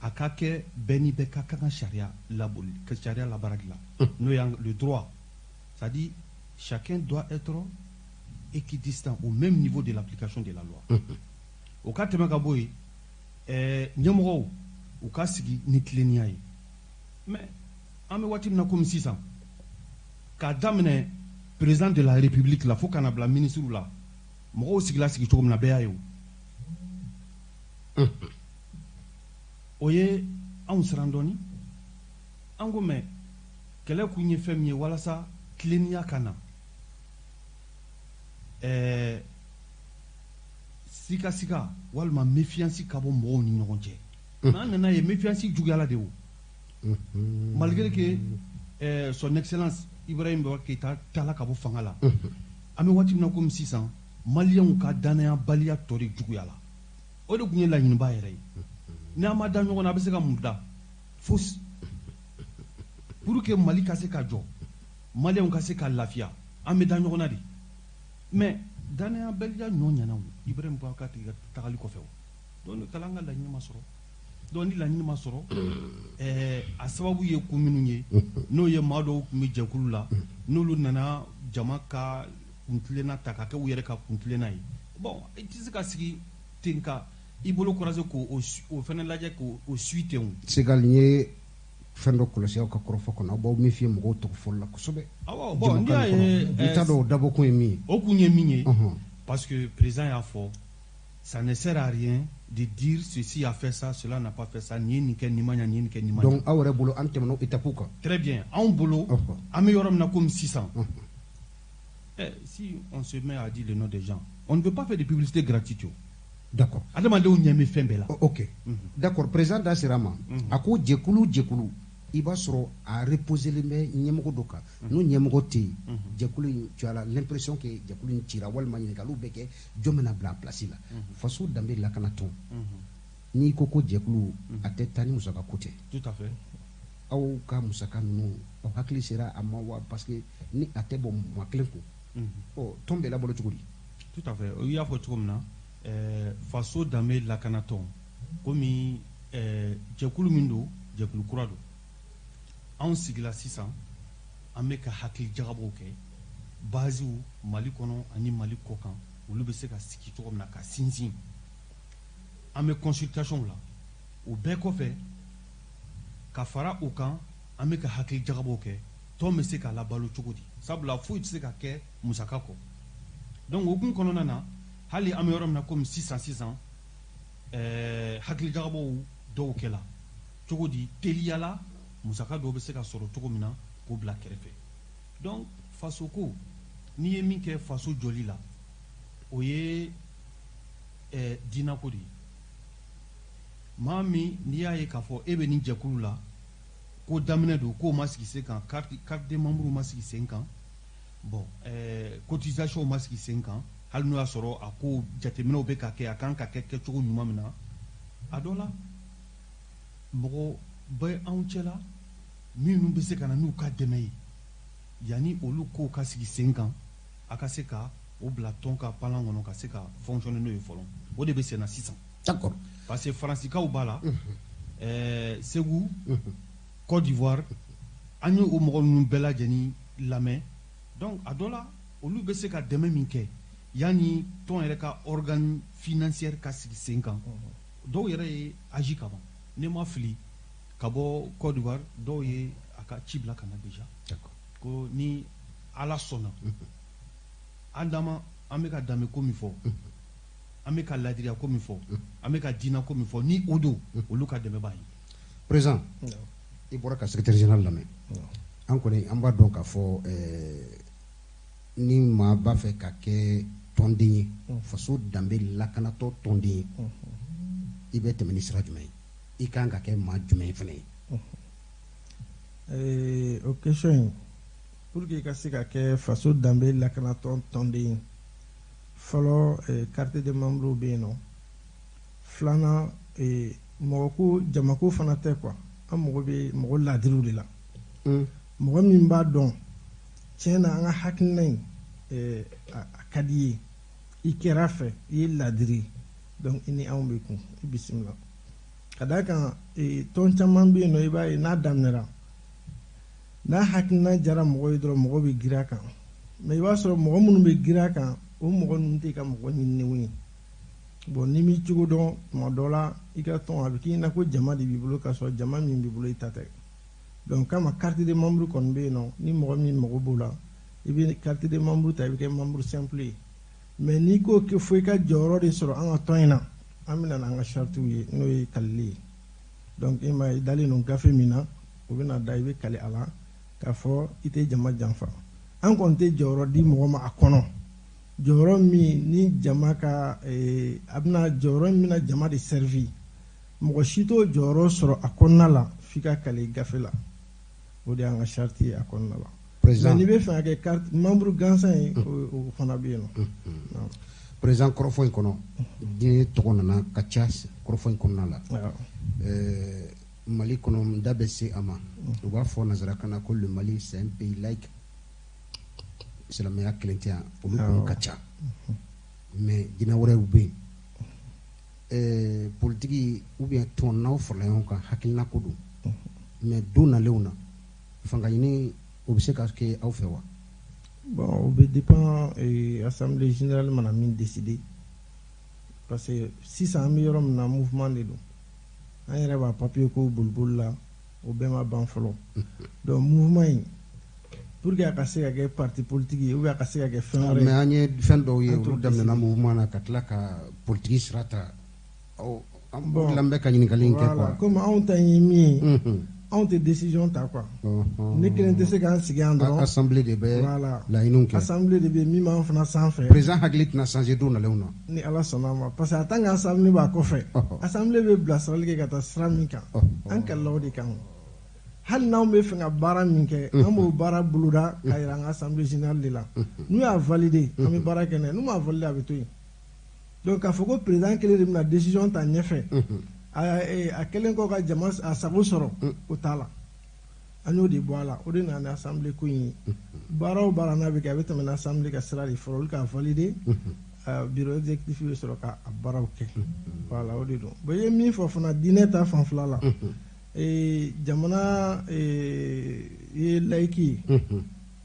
a ka kɛ bɛɛ ni bɛɛ ka kan ka sariya laboli, ka sariya labaarali la, n'o ye le droit, c'est-à-dire chacun doit être équidistant au même niveau de l'application de la loi. O ka tɛmɛ ka bɔ yen, ɲɛmɔgɔw u ka sigi ni tilennenya ye. Mais an bɛ waati min na komi sisan, k'a daminɛ président de la République la fo ka na bila ministre la, mɔgɔw sigila sigi cogo min na, bɛɛ y'a ye. O ye anw siran dɔɔni. An ko mais kɛlɛ kun ye fɛn min ye, walasa tilennenya ka na, sikasika walima méfiance ka bɔ mɔgɔw ni ɲɔgɔn cɛ. Mais an nana ye, méfiance juguyala de o. Malgré que son excellence Ibrahim Boubacar Keita taala ka bɔ fanga la, an bɛ waati min na komi sisan, maliyɛnw ka danayabaliya tɔ de juguyala. O de tun ye laɲiniba yɛrɛ ye. Ni an ma da ɲɔgɔn na, a bɛ se ka mun da fosi pour que Mali ka se ka jɔ, maliyɛnw ka se ka lafiya? An bɛ da ɲɔgɔn na de. Mais danayabaliya ɲɔ ɲɛna o Ibrahim Boubacar Keita tagali kɔfɛ o. Donc kɛla an ka laɲini ma sɔrɔ. Donc ni laɲini ma sɔrɔ, a sababu ye kun minnu ye, n'o ye maa dɔw tun bɛ jɛkulu la, n'olu nana jama ka kuntilenna ta ka kɛ u yɛrɛ ka kuntilenna ye. Bon, i tɛ se ka sigi ten ka i bolo croiser k'o o fana lajɛ k'o suit ten o. Segal, n ye fɛn dɔ kɔlɔsi aw ka kɔrɔfɔ kɔnɔ, aw b'aw méfier mɔgɔw tɔgɔ fɔli la kosɛbɛ. Awɔ, bon, n'i y'a ye, n t'a dɔn o dabɔkun ye min ye. O kun ye min ye, parce que président y'a fɔ, ça ne sert à rien de dire ceci a fait ça, cela n'a pas fait ça, nin ye nin kɛ, nin ma ɲa, nin ye nin kɛ, nin ma ɲa. Donc aw yɛrɛ bolo, an tɛmɛna o étape kan. Très bien, anw bolo, an bɛ yɔrɔ min na komi sisan, si on se met à dire le nom des gens, on ne veut pas faire de publicité gratuite. Adamadenw ɲɛ bɛ fɛn bɛɛ la. Ok, d'accord. Président da sera a ma, a ko jɛkulu jɛkulu, i b'a sɔrɔ a reposelen bɛ ɲɛmɔgɔ dɔ kan. N'o ɲɛmɔgɔ tɛ yen, jɛkulu in, tu as l'impression que jɛkulu in cira, walima ɲininkaliw bɛ kɛ, jɔn bɛna bila a place la? Faso danbe lakanatɔn, n'i ko ko jɛkulu, a tɛ taa ni musaka ko tɛ. Tout à fait. Aw ka musaka ninnu, aw hakili sera a ma wa? Parce que ni a tɛ bɔ maa kelen kun, ɔ, tɔn bɛ labalo cogo di? Tout à fait. I y'a fɔ cogo min na, faso danbe lakanatɔn, komi jɛkulu min don, jɛkulu kura don. Anw sigila sisan, an bɛ ka hakili jagabɔw kɛ basew Mali kɔnɔ ani Mali kɔkan, olu bɛ se ka sigi cogo min na ka sinsin. An bɛ consultation la. O bɛɛ kɔfɛ, ka fara o kan, an bɛ ka hakili jagabɔw kɛ tɔn bɛ se ka labalo cogo di, sabula foyi tɛ se ka kɛ musaka kɔ. Donc o kun kɔnɔna na, hali an bɛ yɔrɔ min na komi sisan sisan, hakili jagabɔw dɔw kɛla cogo di, teliyala musaka dɔw bɛ se ka sɔrɔ cogo min na k'o bila kɛrɛfɛ. Donc faso ko, n'i ye min kɛ faso jɔli la, o ye diinako de ye. Maa min n'i y'a ye k'a fɔ e bɛ nin jɛkulu la, ko daminɛ don, k'o ma sigi sen kan, carte de membre ma sigi sen kan, bon, cotisation ma sigi sen kan, hali n'o y'a sɔrɔ a ko jateminɛw bɛ ka kɛ, a kan ka kɛ kɛcogo ɲuman min na, a dɔ la mɔgɔ bɛ anw cɛla minnu bɛ se ka na n'u ka dɛmɛ ye yanni olu kow ka sigi sen kan, a ka se ka o bila tɔn ka palan kɔnɔ ka se ka fonctionner n'o ye fɔlɔ. O de bɛ sen na sisan. D'accord. Parce que Faransikaw b'a la, Segu, Côte d'Ivoire, an ye o mɔgɔ ninnu bɛɛ lajɛlen lamɛn. Donc a dɔ la, olu bɛ se ka dɛmɛ min kɛ yanni tɔn yɛrɛ ka organe financier ka sigi sen kan, dɔw yɛrɛ ye agi ka ban. Ne ma fili, ka bɔ Côte d'Ivoire, dɔw ye a ka ci bila ka na déjà. Ko ni Ala sɔnna, an dama an bɛ ka danbe ko min fɔ, an bɛ ka ladiriya ko min fɔ, an bɛ ka diinɛ ko min fɔ, ni o don, olu ka dɛmɛ b'an ye. Président, i bɔra ka secrétaire général lamɛn. An kɔni an b'a dɔn k'a fɔ ni maa b'a fɛ ka kɛ tɔnden ye, faso danbe lakanatɔ tɔnden ye, i bɛ tɛmɛ ni sira jumɛn ye? I kan ka kɛ maa jumɛn ye fɛnɛ ye? O question in, pour que i ka se ka kɛ faso danbe lakanatɔn tɔnden ye, fɔlɔ, carte de membre bɛ yen nɔ. Filanan, mɔgɔ ko jamako fana tɛ quoi. An mago bɛ mɔgɔ ladiriw de la, mɔgɔ min b'a dɔn tiɲɛ na an ka hakilina in a ka di i ye, i kɛra fɛ, i ye ladiri, donc i ni anw bɛ kun, i bisimila. Ka d'a kan, tɔn caman bɛ yen nɔ, i b'a ye n'a daminɛra, n'a hakilina jara mɔgɔ ye dɔrɔn, mɔgɔ bɛ girin a kan. Mais i b'a sɔrɔ mɔgɔ minnu bɛ girin a kan, o mɔgɔ ninnu tɛ ka mɔgɔ ɲininenw ye. Bon, n'i m'i cogo dɔn, tuma dɔ la i ka tɔn a bɛ k'i ɲɛna ko jama de b'i bolo, k'a sɔrɔ jama min b'i bolo, i ta tɛ. Donc kama carte de membre kɔni bɛ yen nɔ. Ni mɔgɔ min mago b'o la, i bɛ carte de membre ta, i bɛ kɛ membre simple ye. Mais n'i ko ko fo i ka jɔyɔrɔ de sɔrɔ an ka tɔn in na, an bɛ na n'an ka charte ye, n'o ye kalili ye. Donc e ma ye, i dalen don gafe min na, o bɛna da, i bɛ kali a la k'a fɔ i tɛ jama janfa. An kɔni tɛ jɔyɔrɔ di mɔgɔ ma a kɔnɔ, jɔyɔrɔ min ni jama ka a bɛna jɔyɔrɔ min bɛna jama de servi. Mɔgɔ si t'o jɔyɔrɔ sɔrɔ a kɔnɔna la f'i ka kali gafe la. O de y'an ka charte ye a kɔnɔna la. Président, n'i bɛ fɛ ka kɛ carte membre gansan ye, o fana bɛ yen nɔ. Président, kɔrɔfɔ in kɔnɔ, diinɛ tɔgɔ nana ka ca kɔrɔfɔ in kɔnɔna la. Mali kɔnɔ, n da bɛ se a ma, u b'a fɔ nanzarakan na ko le Mali, c'est un pays laïque. Silamɛya kelen tɛ yan, olu kun ka ca, mais diinɛ wɛrɛw bɛ yen. Politiki ou bien tɔn, n'aw farala ɲɔgɔn kan, hakilina ko don, mais don nalenw na, fanga ɲini, o bɛ se ka kɛ aw fɛ wa? Bon, o bɛ dépend assemblée générale mana min décider, parce que sisan an bɛ yɔrɔ min na, mouvement de don. An yɛrɛ b'a papier ko boliboli la, o bɛɛ ma ban fɔlɔ. Donc mouvement in, pour que a ka se ka kɛ parti politique ye ou bien a ka se ka kɛ fɛn wɛrɛ ye. Mais an ye fɛn dɔw ye, olu daminɛna mouvement na ka tila ka politique sira ta. An b'o bɛ ka ɲininkali in kɛ quoi. Comme anw ta ye min ye, anw tɛ décision ta quoi. Ne kelen tɛ se k'an sigi yan dɔrɔn. Assemblée de bɛ laɲiniw kɛ. Assemblée de bɛ min b'an fana sanfɛ. Président hakili tɛna changer don nalenw na? Ni Ala sɔnna a ma, parce que en tant que assemblée b'a kɔfɛ, assemblée bɛ bilasirali kɛ ka taa sira min kan, an kalila o de kan. Hali n'anw bɛ fɛ ka baara min kɛ, an b'o baara boloda ka yira an ka assemblée générale de la. N'u y'a valider, an bɛ baara kɛ n'a ye. N'u m'a valider, a bɛ to yen. Donc k'a fɔ ko président kelen de bɛna décision ta ɲɛfɛ, a kɛlen kɔ ka jama a sago sɔrɔ, o t'a la. An y'o de bɔ a la. O de nana ni assemblée ko in ye. Baara o baara n'a bɛ kɛ, a bɛ tɛmɛ ni assemblée ka sira de fɔlɔ, olu k'a valider, bureau exécutif bɛ sɔrɔ ka a baaraw kɛ. Voilà, o de don. Bon, i ye min fɔ fana diinɛ ta fanfɛla la, jamana ye laïque ye,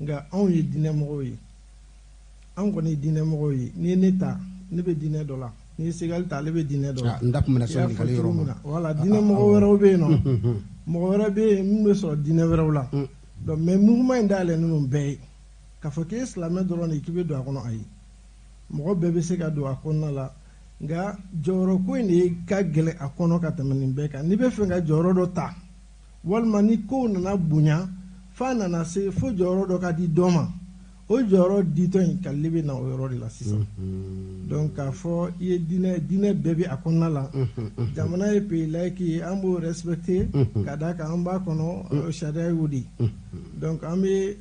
nka anw ye diinɛmɔgɔw ye. Anw kɔni ye diinɛmɔgɔw ye. N'i ye ne ta, ne bɛ diinɛ dɔ la. N'i ye Segali ta, ale bɛ diinɛ dɔ la. N da tun bɛna se ɲininkali yɔrɔ ma. Voilà, diinɛmɔgɔ wɛrɛw bɛ yen nɔ, mɔgɔ wɛrɛ bɛ yen min bɛ sɔrɔ diinɛ wɛrɛw la. Donc mais mouvement in dayɛlɛnnen don bɛɛ ye. K'a fɔ k'e ye silamɛ dɔrɔn de k'i bɛ don a kɔnɔ, ayi. Mɔgɔ bɛɛ bɛ se ka don a kɔnɔna la, nka jɔyɔrɔ ko in de ka gɛlɛn a kɔnɔ ka tɛmɛ nin bɛɛ kan. N'i bɛ fɛ ka jɔyɔrɔ dɔ ta, walima ni kow nana bonya f'a nana se fo jɔyɔrɔ dɔ ka di dɔ ma, o jɔyɔrɔ ditɔ in, kalili bɛ na o yɔrɔ de la sisan. Donc k'a fɔ i ye diinɛ, diinɛ bɛɛ bɛ a kɔnɔna la. Jamana ye pays laïque ye, an b'o respecter, ka d'a kan an b'a kɔnɔ, sariya y'o de ye. Donc an bɛ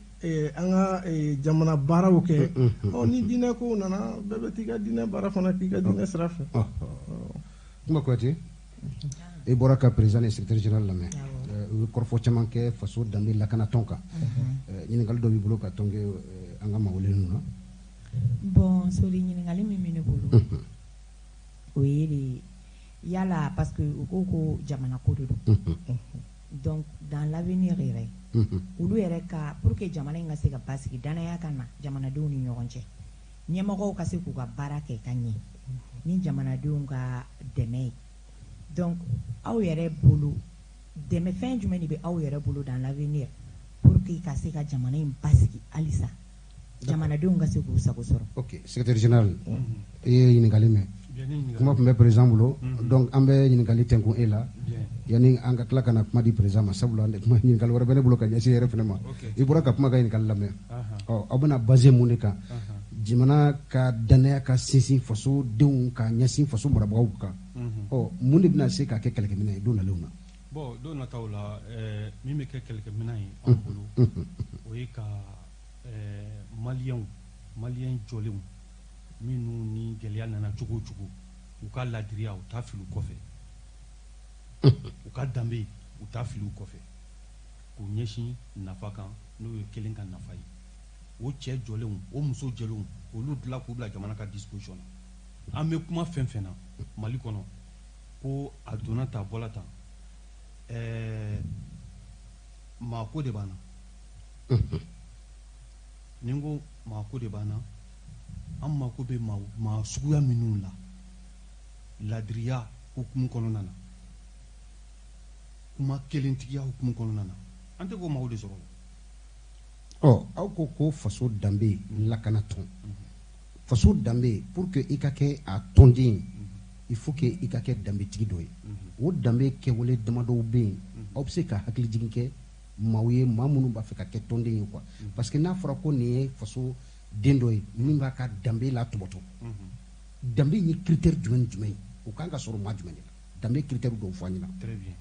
an ka jamana baaraw kɛ. Ɔ, ni diinɛ kow nana, bɛɛ bɛ t'i ka diinɛ baara fana k'i ka diinɛ sira fɛ. Kuma Kuyate, i bɔra ka président ni secrétaire général lamɛn. U ye kɔrɔfɔ caman kɛ faso danbe lakanatɔn kan. Ɲininkali dɔ b'i bolo ka tɔn kɛ an ka maa wele ninnu na? Bon, Sori, ɲininkali min bɛ ne bolo, o ye de yala, parce que u ko ko jamana ko de don, donc dans l'avenir yɛrɛ, olu yɛrɛ ka, pour que jamana in ka se ka basigi, danaya ka na jamanadenw ni ɲɔgɔn cɛ, ɲɛmɔgɔw ka se k'u ka baara kɛ ka ɲɛ ni jamanadenw ka dɛmɛ ye, donc aw yɛrɛ bolo, dɛmɛ fɛn jumɛn de bɛ aw yɛrɛ bolo dans l'avenir pour que ka se ka jamana in basigi halisa, jamanadenw ka se k'u sago sɔrɔ? Ok, secrétaire général, i ye ɲininkali mɛn. Bien, ni ɲininkali. Kuma tun bɛ président bolo, donc an bɛ ɲininkali tɛnkun e la Bien. yanni an ka tila ka na kuma di président ma, sabula kuma ɲininkali wɛrɛ bɛ ne bolo ka ɲɛsin e yɛrɛ fana ma. I bɔra ka kuma ka ɲininkali lamɛn. Ɔ, aw bɛna basé mun de kan jamana ka danaya ka sinsin fasodenw ka ɲɛsin faso marabagaw kan? Ɔ, mun de bɛna se ka kɛ kɛlɛkɛminɛn ye don nalenw na? Bon, don nataw la, min bɛ kɛ kɛlɛkɛminɛn ye anw bolo, o ye ka Maliyɛn jɔlenw minnu ni gɛlɛya nana cogo o cogo, u ka ladiriya, u t'a fili u kɔfɛ, u ka danbe, u t'a fili u kɔfɛ, k'u ɲɛsin nafa kan, n'o ye kelen ka nafa ye. O cɛ jɔlenw, o muso jɔlenw, olu dilan k'u bila jamana ka disposition na. An bɛ kuma fɛn fɛn na Mali kɔnɔ, ko a donna tan, a bɔla tan, maako de b'an na. Ni n ko maako de b'an na, an mako bɛ maa suguya minnu la, ladiriya hukumu kɔnɔna na, kuma kelentigiya hukumu kɔnɔna na, an tɛ k'o maaw de sɔrɔ. Ɔ, aw ko ko faso danbe lakana tɔn, faso danbe, pour que i ka kɛ a tɔnden ye, il faut que i ka kɛ danbetigi dɔ ye. O danbe kɛwale damadɔw bɛ yen, aw bɛ se ka hakili jigin kɛ maaw ye, maa minnu b'a fɛ ka kɛ tɔnden ye quoi? Parce que n'a fɔra ko nin ye faso den dɔ ye min b'a ka danbe la tɔbɔtɔ, danbe ye critère jumɛn ni jumɛn ye? O kan ka sɔrɔ maa jumɛn de la? Danbe critère dɔw fɔ an ɲɛna. Très bien.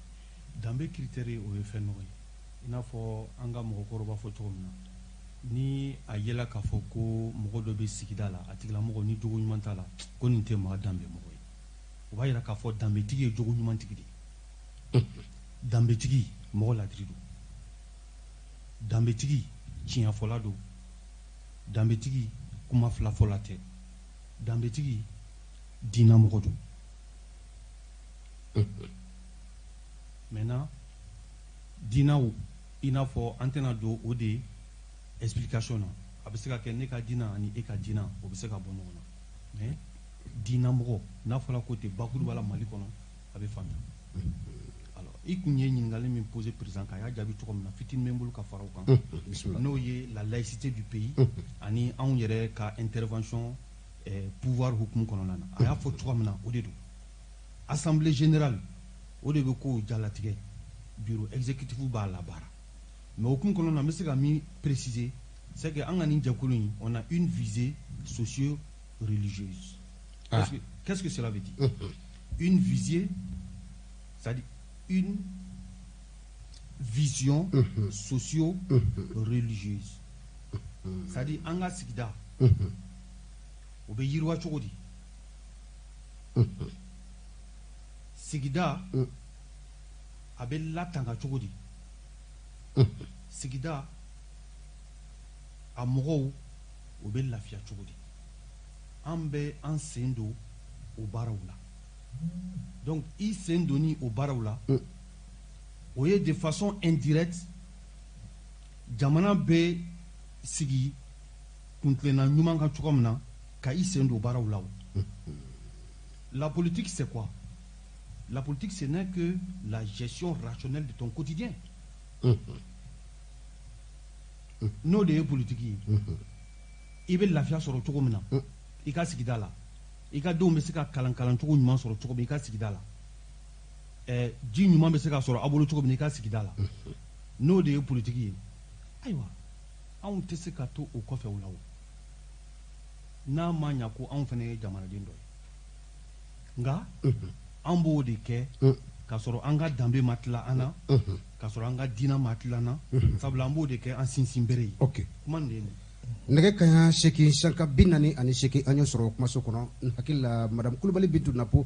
Danbe critère, o ye fɛn nɔgɔ ye. I n'a fɔ an ka mɔgɔkɔrɔba b'a fɔ cogo min na, ni a yela k'a fɔ ko mɔgɔ dɔ bɛ sigida la, a tigilamɔgɔ ni jogo ɲuman t'a la, ko nin tɛ maa danbe mɔgɔ ye, o b'a yira k'a fɔ danbetigi ye jogo ɲumantigi de ye. Danbetigi mɔgɔ ladiri don, danbetigi tiɲɛfɔla don, danbetigi kuma filafɔla tɛ, danbetigi diinamɔgɔ don. Maintenant, diinaw, i n'a fɔ an tɛna don o de explication na, a bɛ se ka kɛ ne ka diina ani e ka diina, o bɛ se ka bɔ ɲɔgɔn na, mais diinamɔgɔ, n'a fɔra ko ten bakuruba la Mali kɔnɔ, a bɛ faamuya. Alors, i kun ye ɲininkali min posé président kan, a y'a jaabi cogo min na, fitinin bɛ n bolo ka fara o kan. Bisimila. N'o ye la laïcité du pays ani anw yɛrɛ ka intervention pouvoir hukumu kɔnɔna na. A y'a fɔ cogo min na, o de don. Assemblée générale, o de bɛ kow jalatigɛ, bureau exécutif b'a labaara. Mais hukumu kɔnɔna na, n bɛ se ka min préciser, c'est que an ka nin jɛkulu in, on a une visée socio-religieuse. Qu'est-ce que cela veut dire, une visée? C'est-à-dire une vision socio-religieuse, c'est-à-dire an ka sigida, o bɛ yiriwa cogo di, sigida a bɛ latanga cogo di, sigida a mɔgɔw o bɛ lafiya cogo di. An bɛ an sen don o baaraw la. Donc i sen donni o baaraw la, o ye de façon indirecte jamana bɛ sigi kuntilenna ɲuman kan cogo min na, ka i sen don baaraw la. O la politique, c'est quoi? La politique, ce n'est que la gestion rationnelle de ton quotidien. N'o de ye politique ye, i bɛ lafiya sɔrɔ cogo min na i ka sigida la, i ka denw bɛ se ka kalan kalancogo ɲuman sɔrɔ cogo min i ka sigida la, ji ɲuman bɛ se ka sɔrɔ a bolo cogo min i ka sigida la, n'o de ye politique ye. Ayiwa, anw tɛ se ka to o kɔfɛ o la. O n'a ma ɲa ko anw fana ye jamanaden dɔ ye, nka an b'o de kɛ k'a sɔrɔ an ka danbe ma tila an na, k'a sɔrɔ an ka diinɛ ma tila an na, sabula an b'o de kɛ an sinsin bere ye. Kuma nin de ye nin ye. Nɛgɛ kaɲa 8 sanka 48, an y'o sɔrɔ kumaso kɔnɔ. N hakili la, madame Kulubali Bintu Napo,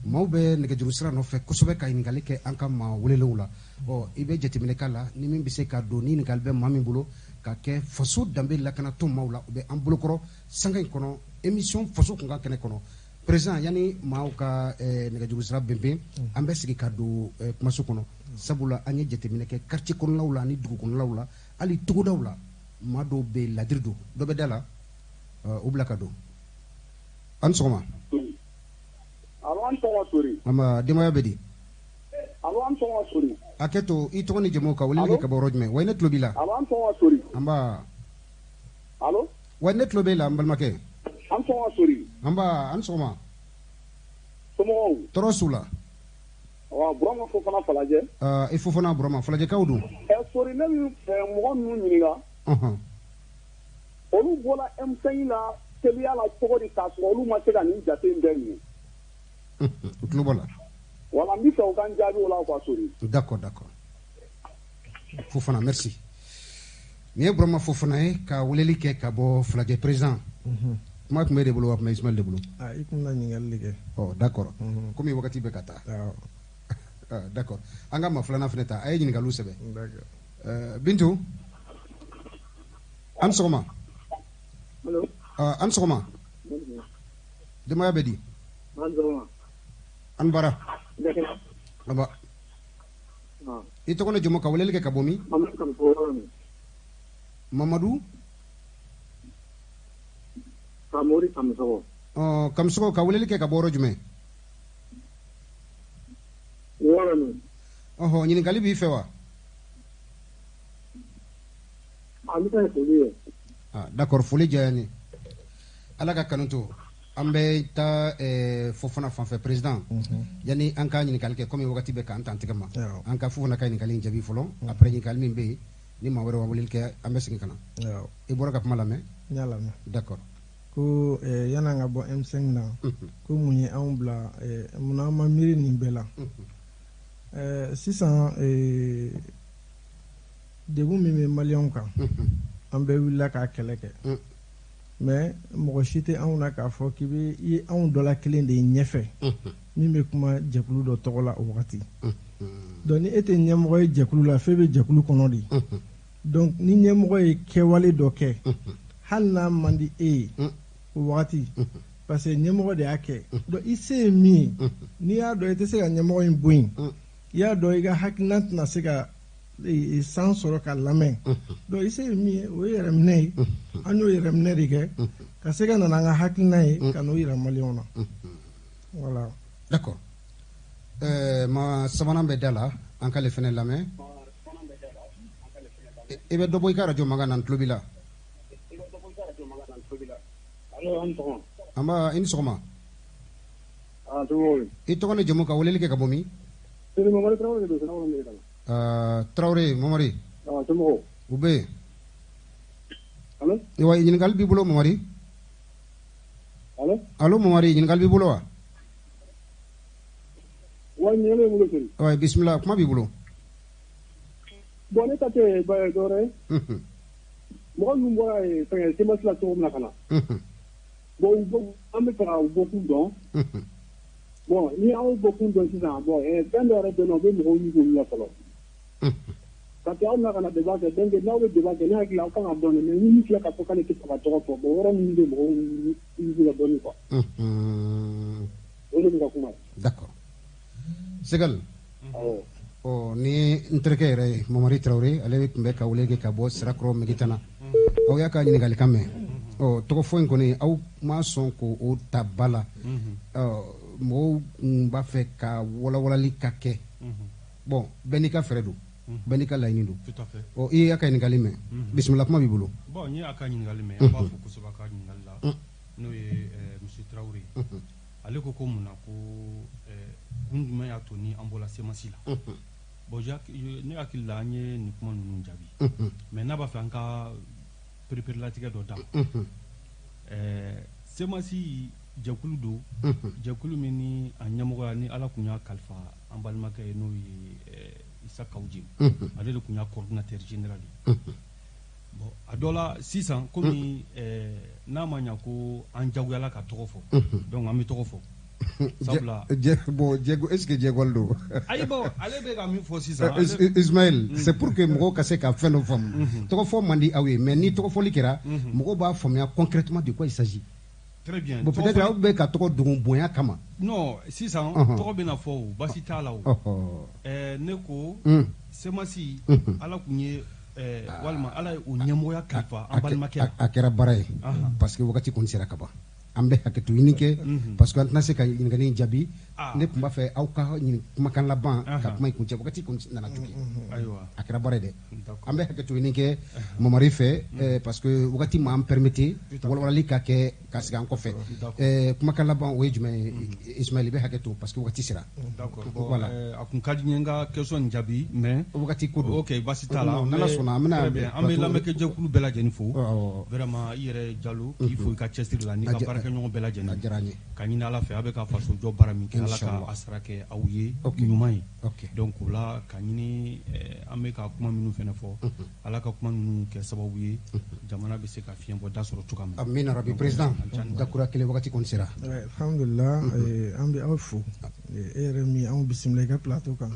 maaw bɛ nɛgɛjuru sira nɔfɛ kosɛbɛ ka ɲininkali kɛ an ka maa welelenw la. Ɔ, i bɛ jateminɛ k'a la, ni min bɛ se ka don, ni ɲininkali bɛ maa min bolo. ka kɛ faso danbe lakanatɔn maaw la. U bɛ an bolokɔrɔ sanga in kɔnɔ, émission Faso Kunkan kɛnɛ kɔnɔ. Président, yanni maaw ka nɛgɛjuru sira bɛnbɛn, an bɛ sigi ka don kumaso kɔnɔ, sabula an ye jateminɛ kɛ quartier kɔnɔnaw la ani dugu kɔnɔnaw la, hali togodaw la, maa dɔw bɛ ladiri don, dɔ bɛ da la, u bila ka don. An ni sɔgɔma. Alo, an tɔgɔ Sori. Nba, denbaya bɛ di? Alo, an tɔgɔ Sori. Hakɛ to, i tɔgɔ ni jamu, ka weleli kɛ ka bɔ yɔrɔ jumɛn? Wa ne tulo b'i la. Alo, an tɔgɔ Sori. Nba. Alo. Wa ne tulo b'e la, n balimakɛ. An tɔgɔ Sori. Nba, an sɔgɔma. Somɔgɔw? Tɔɔrɔ s'u la. Wa Burama Fofana Falajɛ. I Fofana Burama, Falajɛkaw don. Ɛ Sori, ne bɛ fɛ mɔgɔ ninnu ɲininka. Olu bɔra M5 la teliya la cogo di k'a sɔrɔ olu ma se ka nin jate in bɛɛ minɛ? U tulo b'a la. Voilà, n bɛ fɛ u ka n jaabi o la quoi, Sori. D'accord, d'accord. Fofana, merci. Nin ye Burama Fofana ye ka weleli kɛ ka bɔ Falajɛ. Président, kuma tun bɛ e de bolo wa, tun bɛ Ismaël de bolo? Ah, i kun na ɲininkali de kɛ. Ɔ, d'accord. Komi wagati bɛ ka taa. Awɔ. D'accord, an ka maa filanan fana ta, a ye ɲininkaliw sɛbɛn. D'accord. Bintu, an sɔgɔma. Allo. An sɔgɔma. Denbaya bɛ di? An sɔgɔma. An bara. Aba. I tɔgɔ ni jamu, ka weleli kɛ ka bɔ min? Mamadu. Kamori Kamisɔgɔ. Ɔ, Kamisɔgɔ, ka weleli kɛ ka bɔ yɔrɔ jumɛn? Wɔɔrɔ. Ɔhɔ, ɲininkali b'i fɛ wa? An bɛ taa foli ye. Ah, d'accord, foli diyara n ye. Ala ka kanu to. An bɛ taa Fofana fanfɛ, président. Yanni an ka ɲininkali kɛ, komi wagati bɛ k'an tan tigɛ ma. An ka Fofana ka ɲininkali in jaabi fɔlɔ. Après, ɲininkali min bɛ yen, ni maa wɛrɛ ma weleli kɛ, an bɛ segin ka na. I bɔra ka kuma lamɛn? N y'a lamɛn. D'accord. Ko yan'an ka bɔ M5 na, ko mun ye anw bila, munna an ma miiri nin bɛɛ la? Sisan, degun min bɛ maliyɛnw kan, an bɛɛ wulila k'a kɛlɛ kɛ. Mais mɔgɔ si tɛ anw na k'a fɔ k'i bɛ i ye anw dɔ la kelen de ye ɲɛfɛ min bɛ kuma jɛkulu dɔ tɔgɔ la o wagati. Donc ni e tɛ ɲɛmɔgɔ ye jɛkulu la, f'e bɛ jɛkulu kɔnɔ de. Donc ni ɲɛmɔgɔ ye kɛwale dɔ kɛ, hali n'a man di e ye o wagati, parce que ɲɛmɔgɔ de y'a kɛ. Donc i se ye min ye, n'i y'a dɔn i tɛ se ka ɲɛmɔgɔ in bɔ yen, i y'a dɔn i ka hakilina tɛna se ka san sɔrɔ ka lamɛn, donc i se ye min ye, o ye yɛrɛminɛ ye. An y'o yɛrɛminɛ de kɛ ka se ka na n'an ka hakilina ye ka n'o yira maliyɛnw na. Voilà. D'accord. Ma sabanan bɛ da la, an k'ale fana lamɛn. I bɛ dɔ bɔ i ka radio mankan na, n tulo b'i la. An i ni sɔgɔma. I tɔgɔ ni jamu, ka weleli kɛ ka bɔ min? Tarawele Mamari. U bɛ yen. Wa ɲininkali b'i bolo, Mamari? Allo Mamari, ɲininkali b'i bolo wa? Wa bisimila, kuma b'i bolo. Bon, ne ta tɛ dɔwɛrɛ ye. Mɔgɔ minnu bɔra fɛngɛ CMAS la cogo min na ka na. Bon, an bɛ fɛ ka u bɔkun dɔn. Bon, ni aw bɔkun dɔn sisan, bon, fɛn dɔ yɛrɛ bɛ yen nɔ, u bɛ mɔgɔw ɲini olu la fɔlɔ. Parce que aw na ka na débat kɛ, donc n'aw bɛ débat kɛ, ne hakili la aw kan ka dɔn, mais ni min filɛ ka fɔ k'ale tɛ fɛ ka tɔgɔ fɔ, bon, yɔrɔ ninnu bɛ mɔgɔw ɲini la dɔɔni quoi. O de bɛ ka kuma ye. D'accord. Segal. Ɔ, ni n terikɛ yɛrɛ ye Mamari Tarawele, ale tun bɛ ka wele kɛ ka bɔ Sirakɔrɔ Megitana. Aw y'a ka ɲininkalikan mɛn. Ɔ, tɔgɔ fɔ in kɔni, aw ma sɔn k'o ta ba la. Ɔ, mɔgɔw tun b'a fɛ ka walawalali ka kɛ. Bon, bɛɛ n'i ka fɛɛrɛ don, bɛɛ n'i ka laɲini don. Tout à fait. Ɔ, i y'a ka ɲininkali mɛn. Bisimila, kuma b'i bolo. Bon, n ye a ka ɲininkali mɛn, an b'a fɔ kosɛbɛ a ka ɲininkali la, n'o ye monsieur Tarawele ye. Ale ko ko mun na, ko kun jumɛn y'a to ni an bɔra CMAS la? Bon, ne hakili la, an ye nin kuma ninnu jaabi, mais n'a b'a fɛ an ka pereperelatigɛ dɔ d'a ma. CMAS jɛkulu don, jɛkulu min ni a ɲɛmɔgɔya ni Ala tun y'a kalifa an balimakɛ ye, n'o ye Isa Kawu Jim, ale de tun y'a coordinateur général ye. Bon, a dɔ la sisan, komi n'a ma ɲa ko an jagoyala ka tɔgɔ fɔ, donc an bɛ tɔgɔ fɔ. Sabula bon, est ce que jɛgɔli don? Ayi, bon, ale bɛ ka min fɔ sisan. Ismaël, c'est pour que mɔgɔw ka se ka fɛn dɔ faamu. Tɔgɔ fɔ man di aw ye, mais ni tɔgɔ fɔli kɛra, mɔgɔw b'a faamuya concrètement de quoi il s'agit. Très bien. Bon, peut-être aw bɛ ka tɔgɔ dogo bonya kama. Non, sisan tɔgɔ bɛna fɔ, o basi t'a la o. Ne ko CMAS, Ala kun ye walima Ala ye o ɲɛmɔgɔya kalifa an balimakɛ la. A kɛra baara ye, parce que wagati kɔni sera ka ban. An bɛ hakɛto ɲini kɛ, parce que an tɛna se ka ɲininkali in jaabi. Ne tun b'a fɛ aw ka ɲini kumakan laban ka kuma in kuncɛ, wagati kɔni nana tuki. Ayiwa. A kɛra baara ye dɛ. An bɛ hakɛto ɲini kɛ Mamari fɛ, parce que wagati m'an permettre walawalali ka kɛ ka segin an kɔfɛ. Kumakan laban, o ye jumɛn ye? Ismaël, i bɛ hakɛ to, parce que wagati sera. D'accord, bon, voilà. A kun ka di n ye n ka question in jaabi, mais wagati ko don. Ok, basi t'a la. N'Ala sɔnna, an bɛna. An bɛ lamɛnkɛjɛkulu bɛɛ lajɛlen fo vraiment. I yɛrɛ Jalo, k'i fo i ka cɛsiri la n'i ka baarakɛɲɔgɔn bɛɛ lajɛlen. A diyara n ye. Ka ɲini Ala fɛ, a bɛ ka faso jɔ baara min kɛ, Ala ka a sara kɛ aw ye ɲuman ye. Donc o la, ka ɲini an bɛ ka kuma minnu fɛnɛ fɔ, Ala ka kuma ninnu kɛ sababu ye jamana bɛ se ka fiɲɛ bɔ da sɔrɔ cogoya min na. Amina rabi. Président, dakura kelen, wagati kɔni sera. Alhamdulillah, an bɛ aw fo, e yɛrɛ min anw bisimila i ka plateau kan,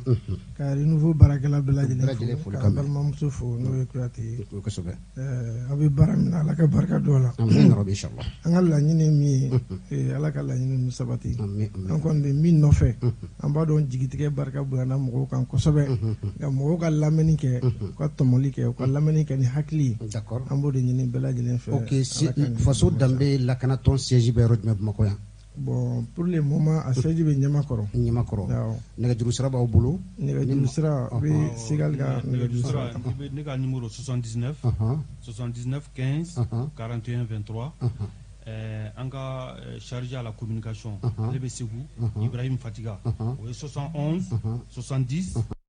ka Renouveau baarakɛla bɛɛ lajɛlen fo, ka balimamuso fo, n'o ye Kuyate ye. Aw bɛ baara min na, Ala ka barika don a la. Amina rabi, inchallah. An ka laɲini ye min ye, Ala ka laɲini ninnu sabati. An kɔni bɛ min nɔfɛ, an b'a dɔn jigitigɛ barika bonyana mɔgɔw kan kosɛbɛ, nka mɔgɔw ka lamɛnni kɛ, u ka tɔmɔli kɛ, u ka lamɛnni kɛ ni hakili ye. An b'o de ɲini bɛɛ lajɛlen fɛ. Ok, Faso Danbe Lakanatɔn siège bɛ yɔrɔ jumɛn Bamakɔ yan? Bon, pour le moment, a siège bɛ Ɲamakɔrɔ. Ɲamakɔrɔ. Nɛgɛjuru sira b'aw bolo? Nɛgɛjuru sira bɛ Segali ka nɛgɛjuru sira. Ne ka numéro 79 79 15 41 23. An ka chargé à la communication, ale bɛ Segu, Ibrahim Fatiga, o ye 71 70.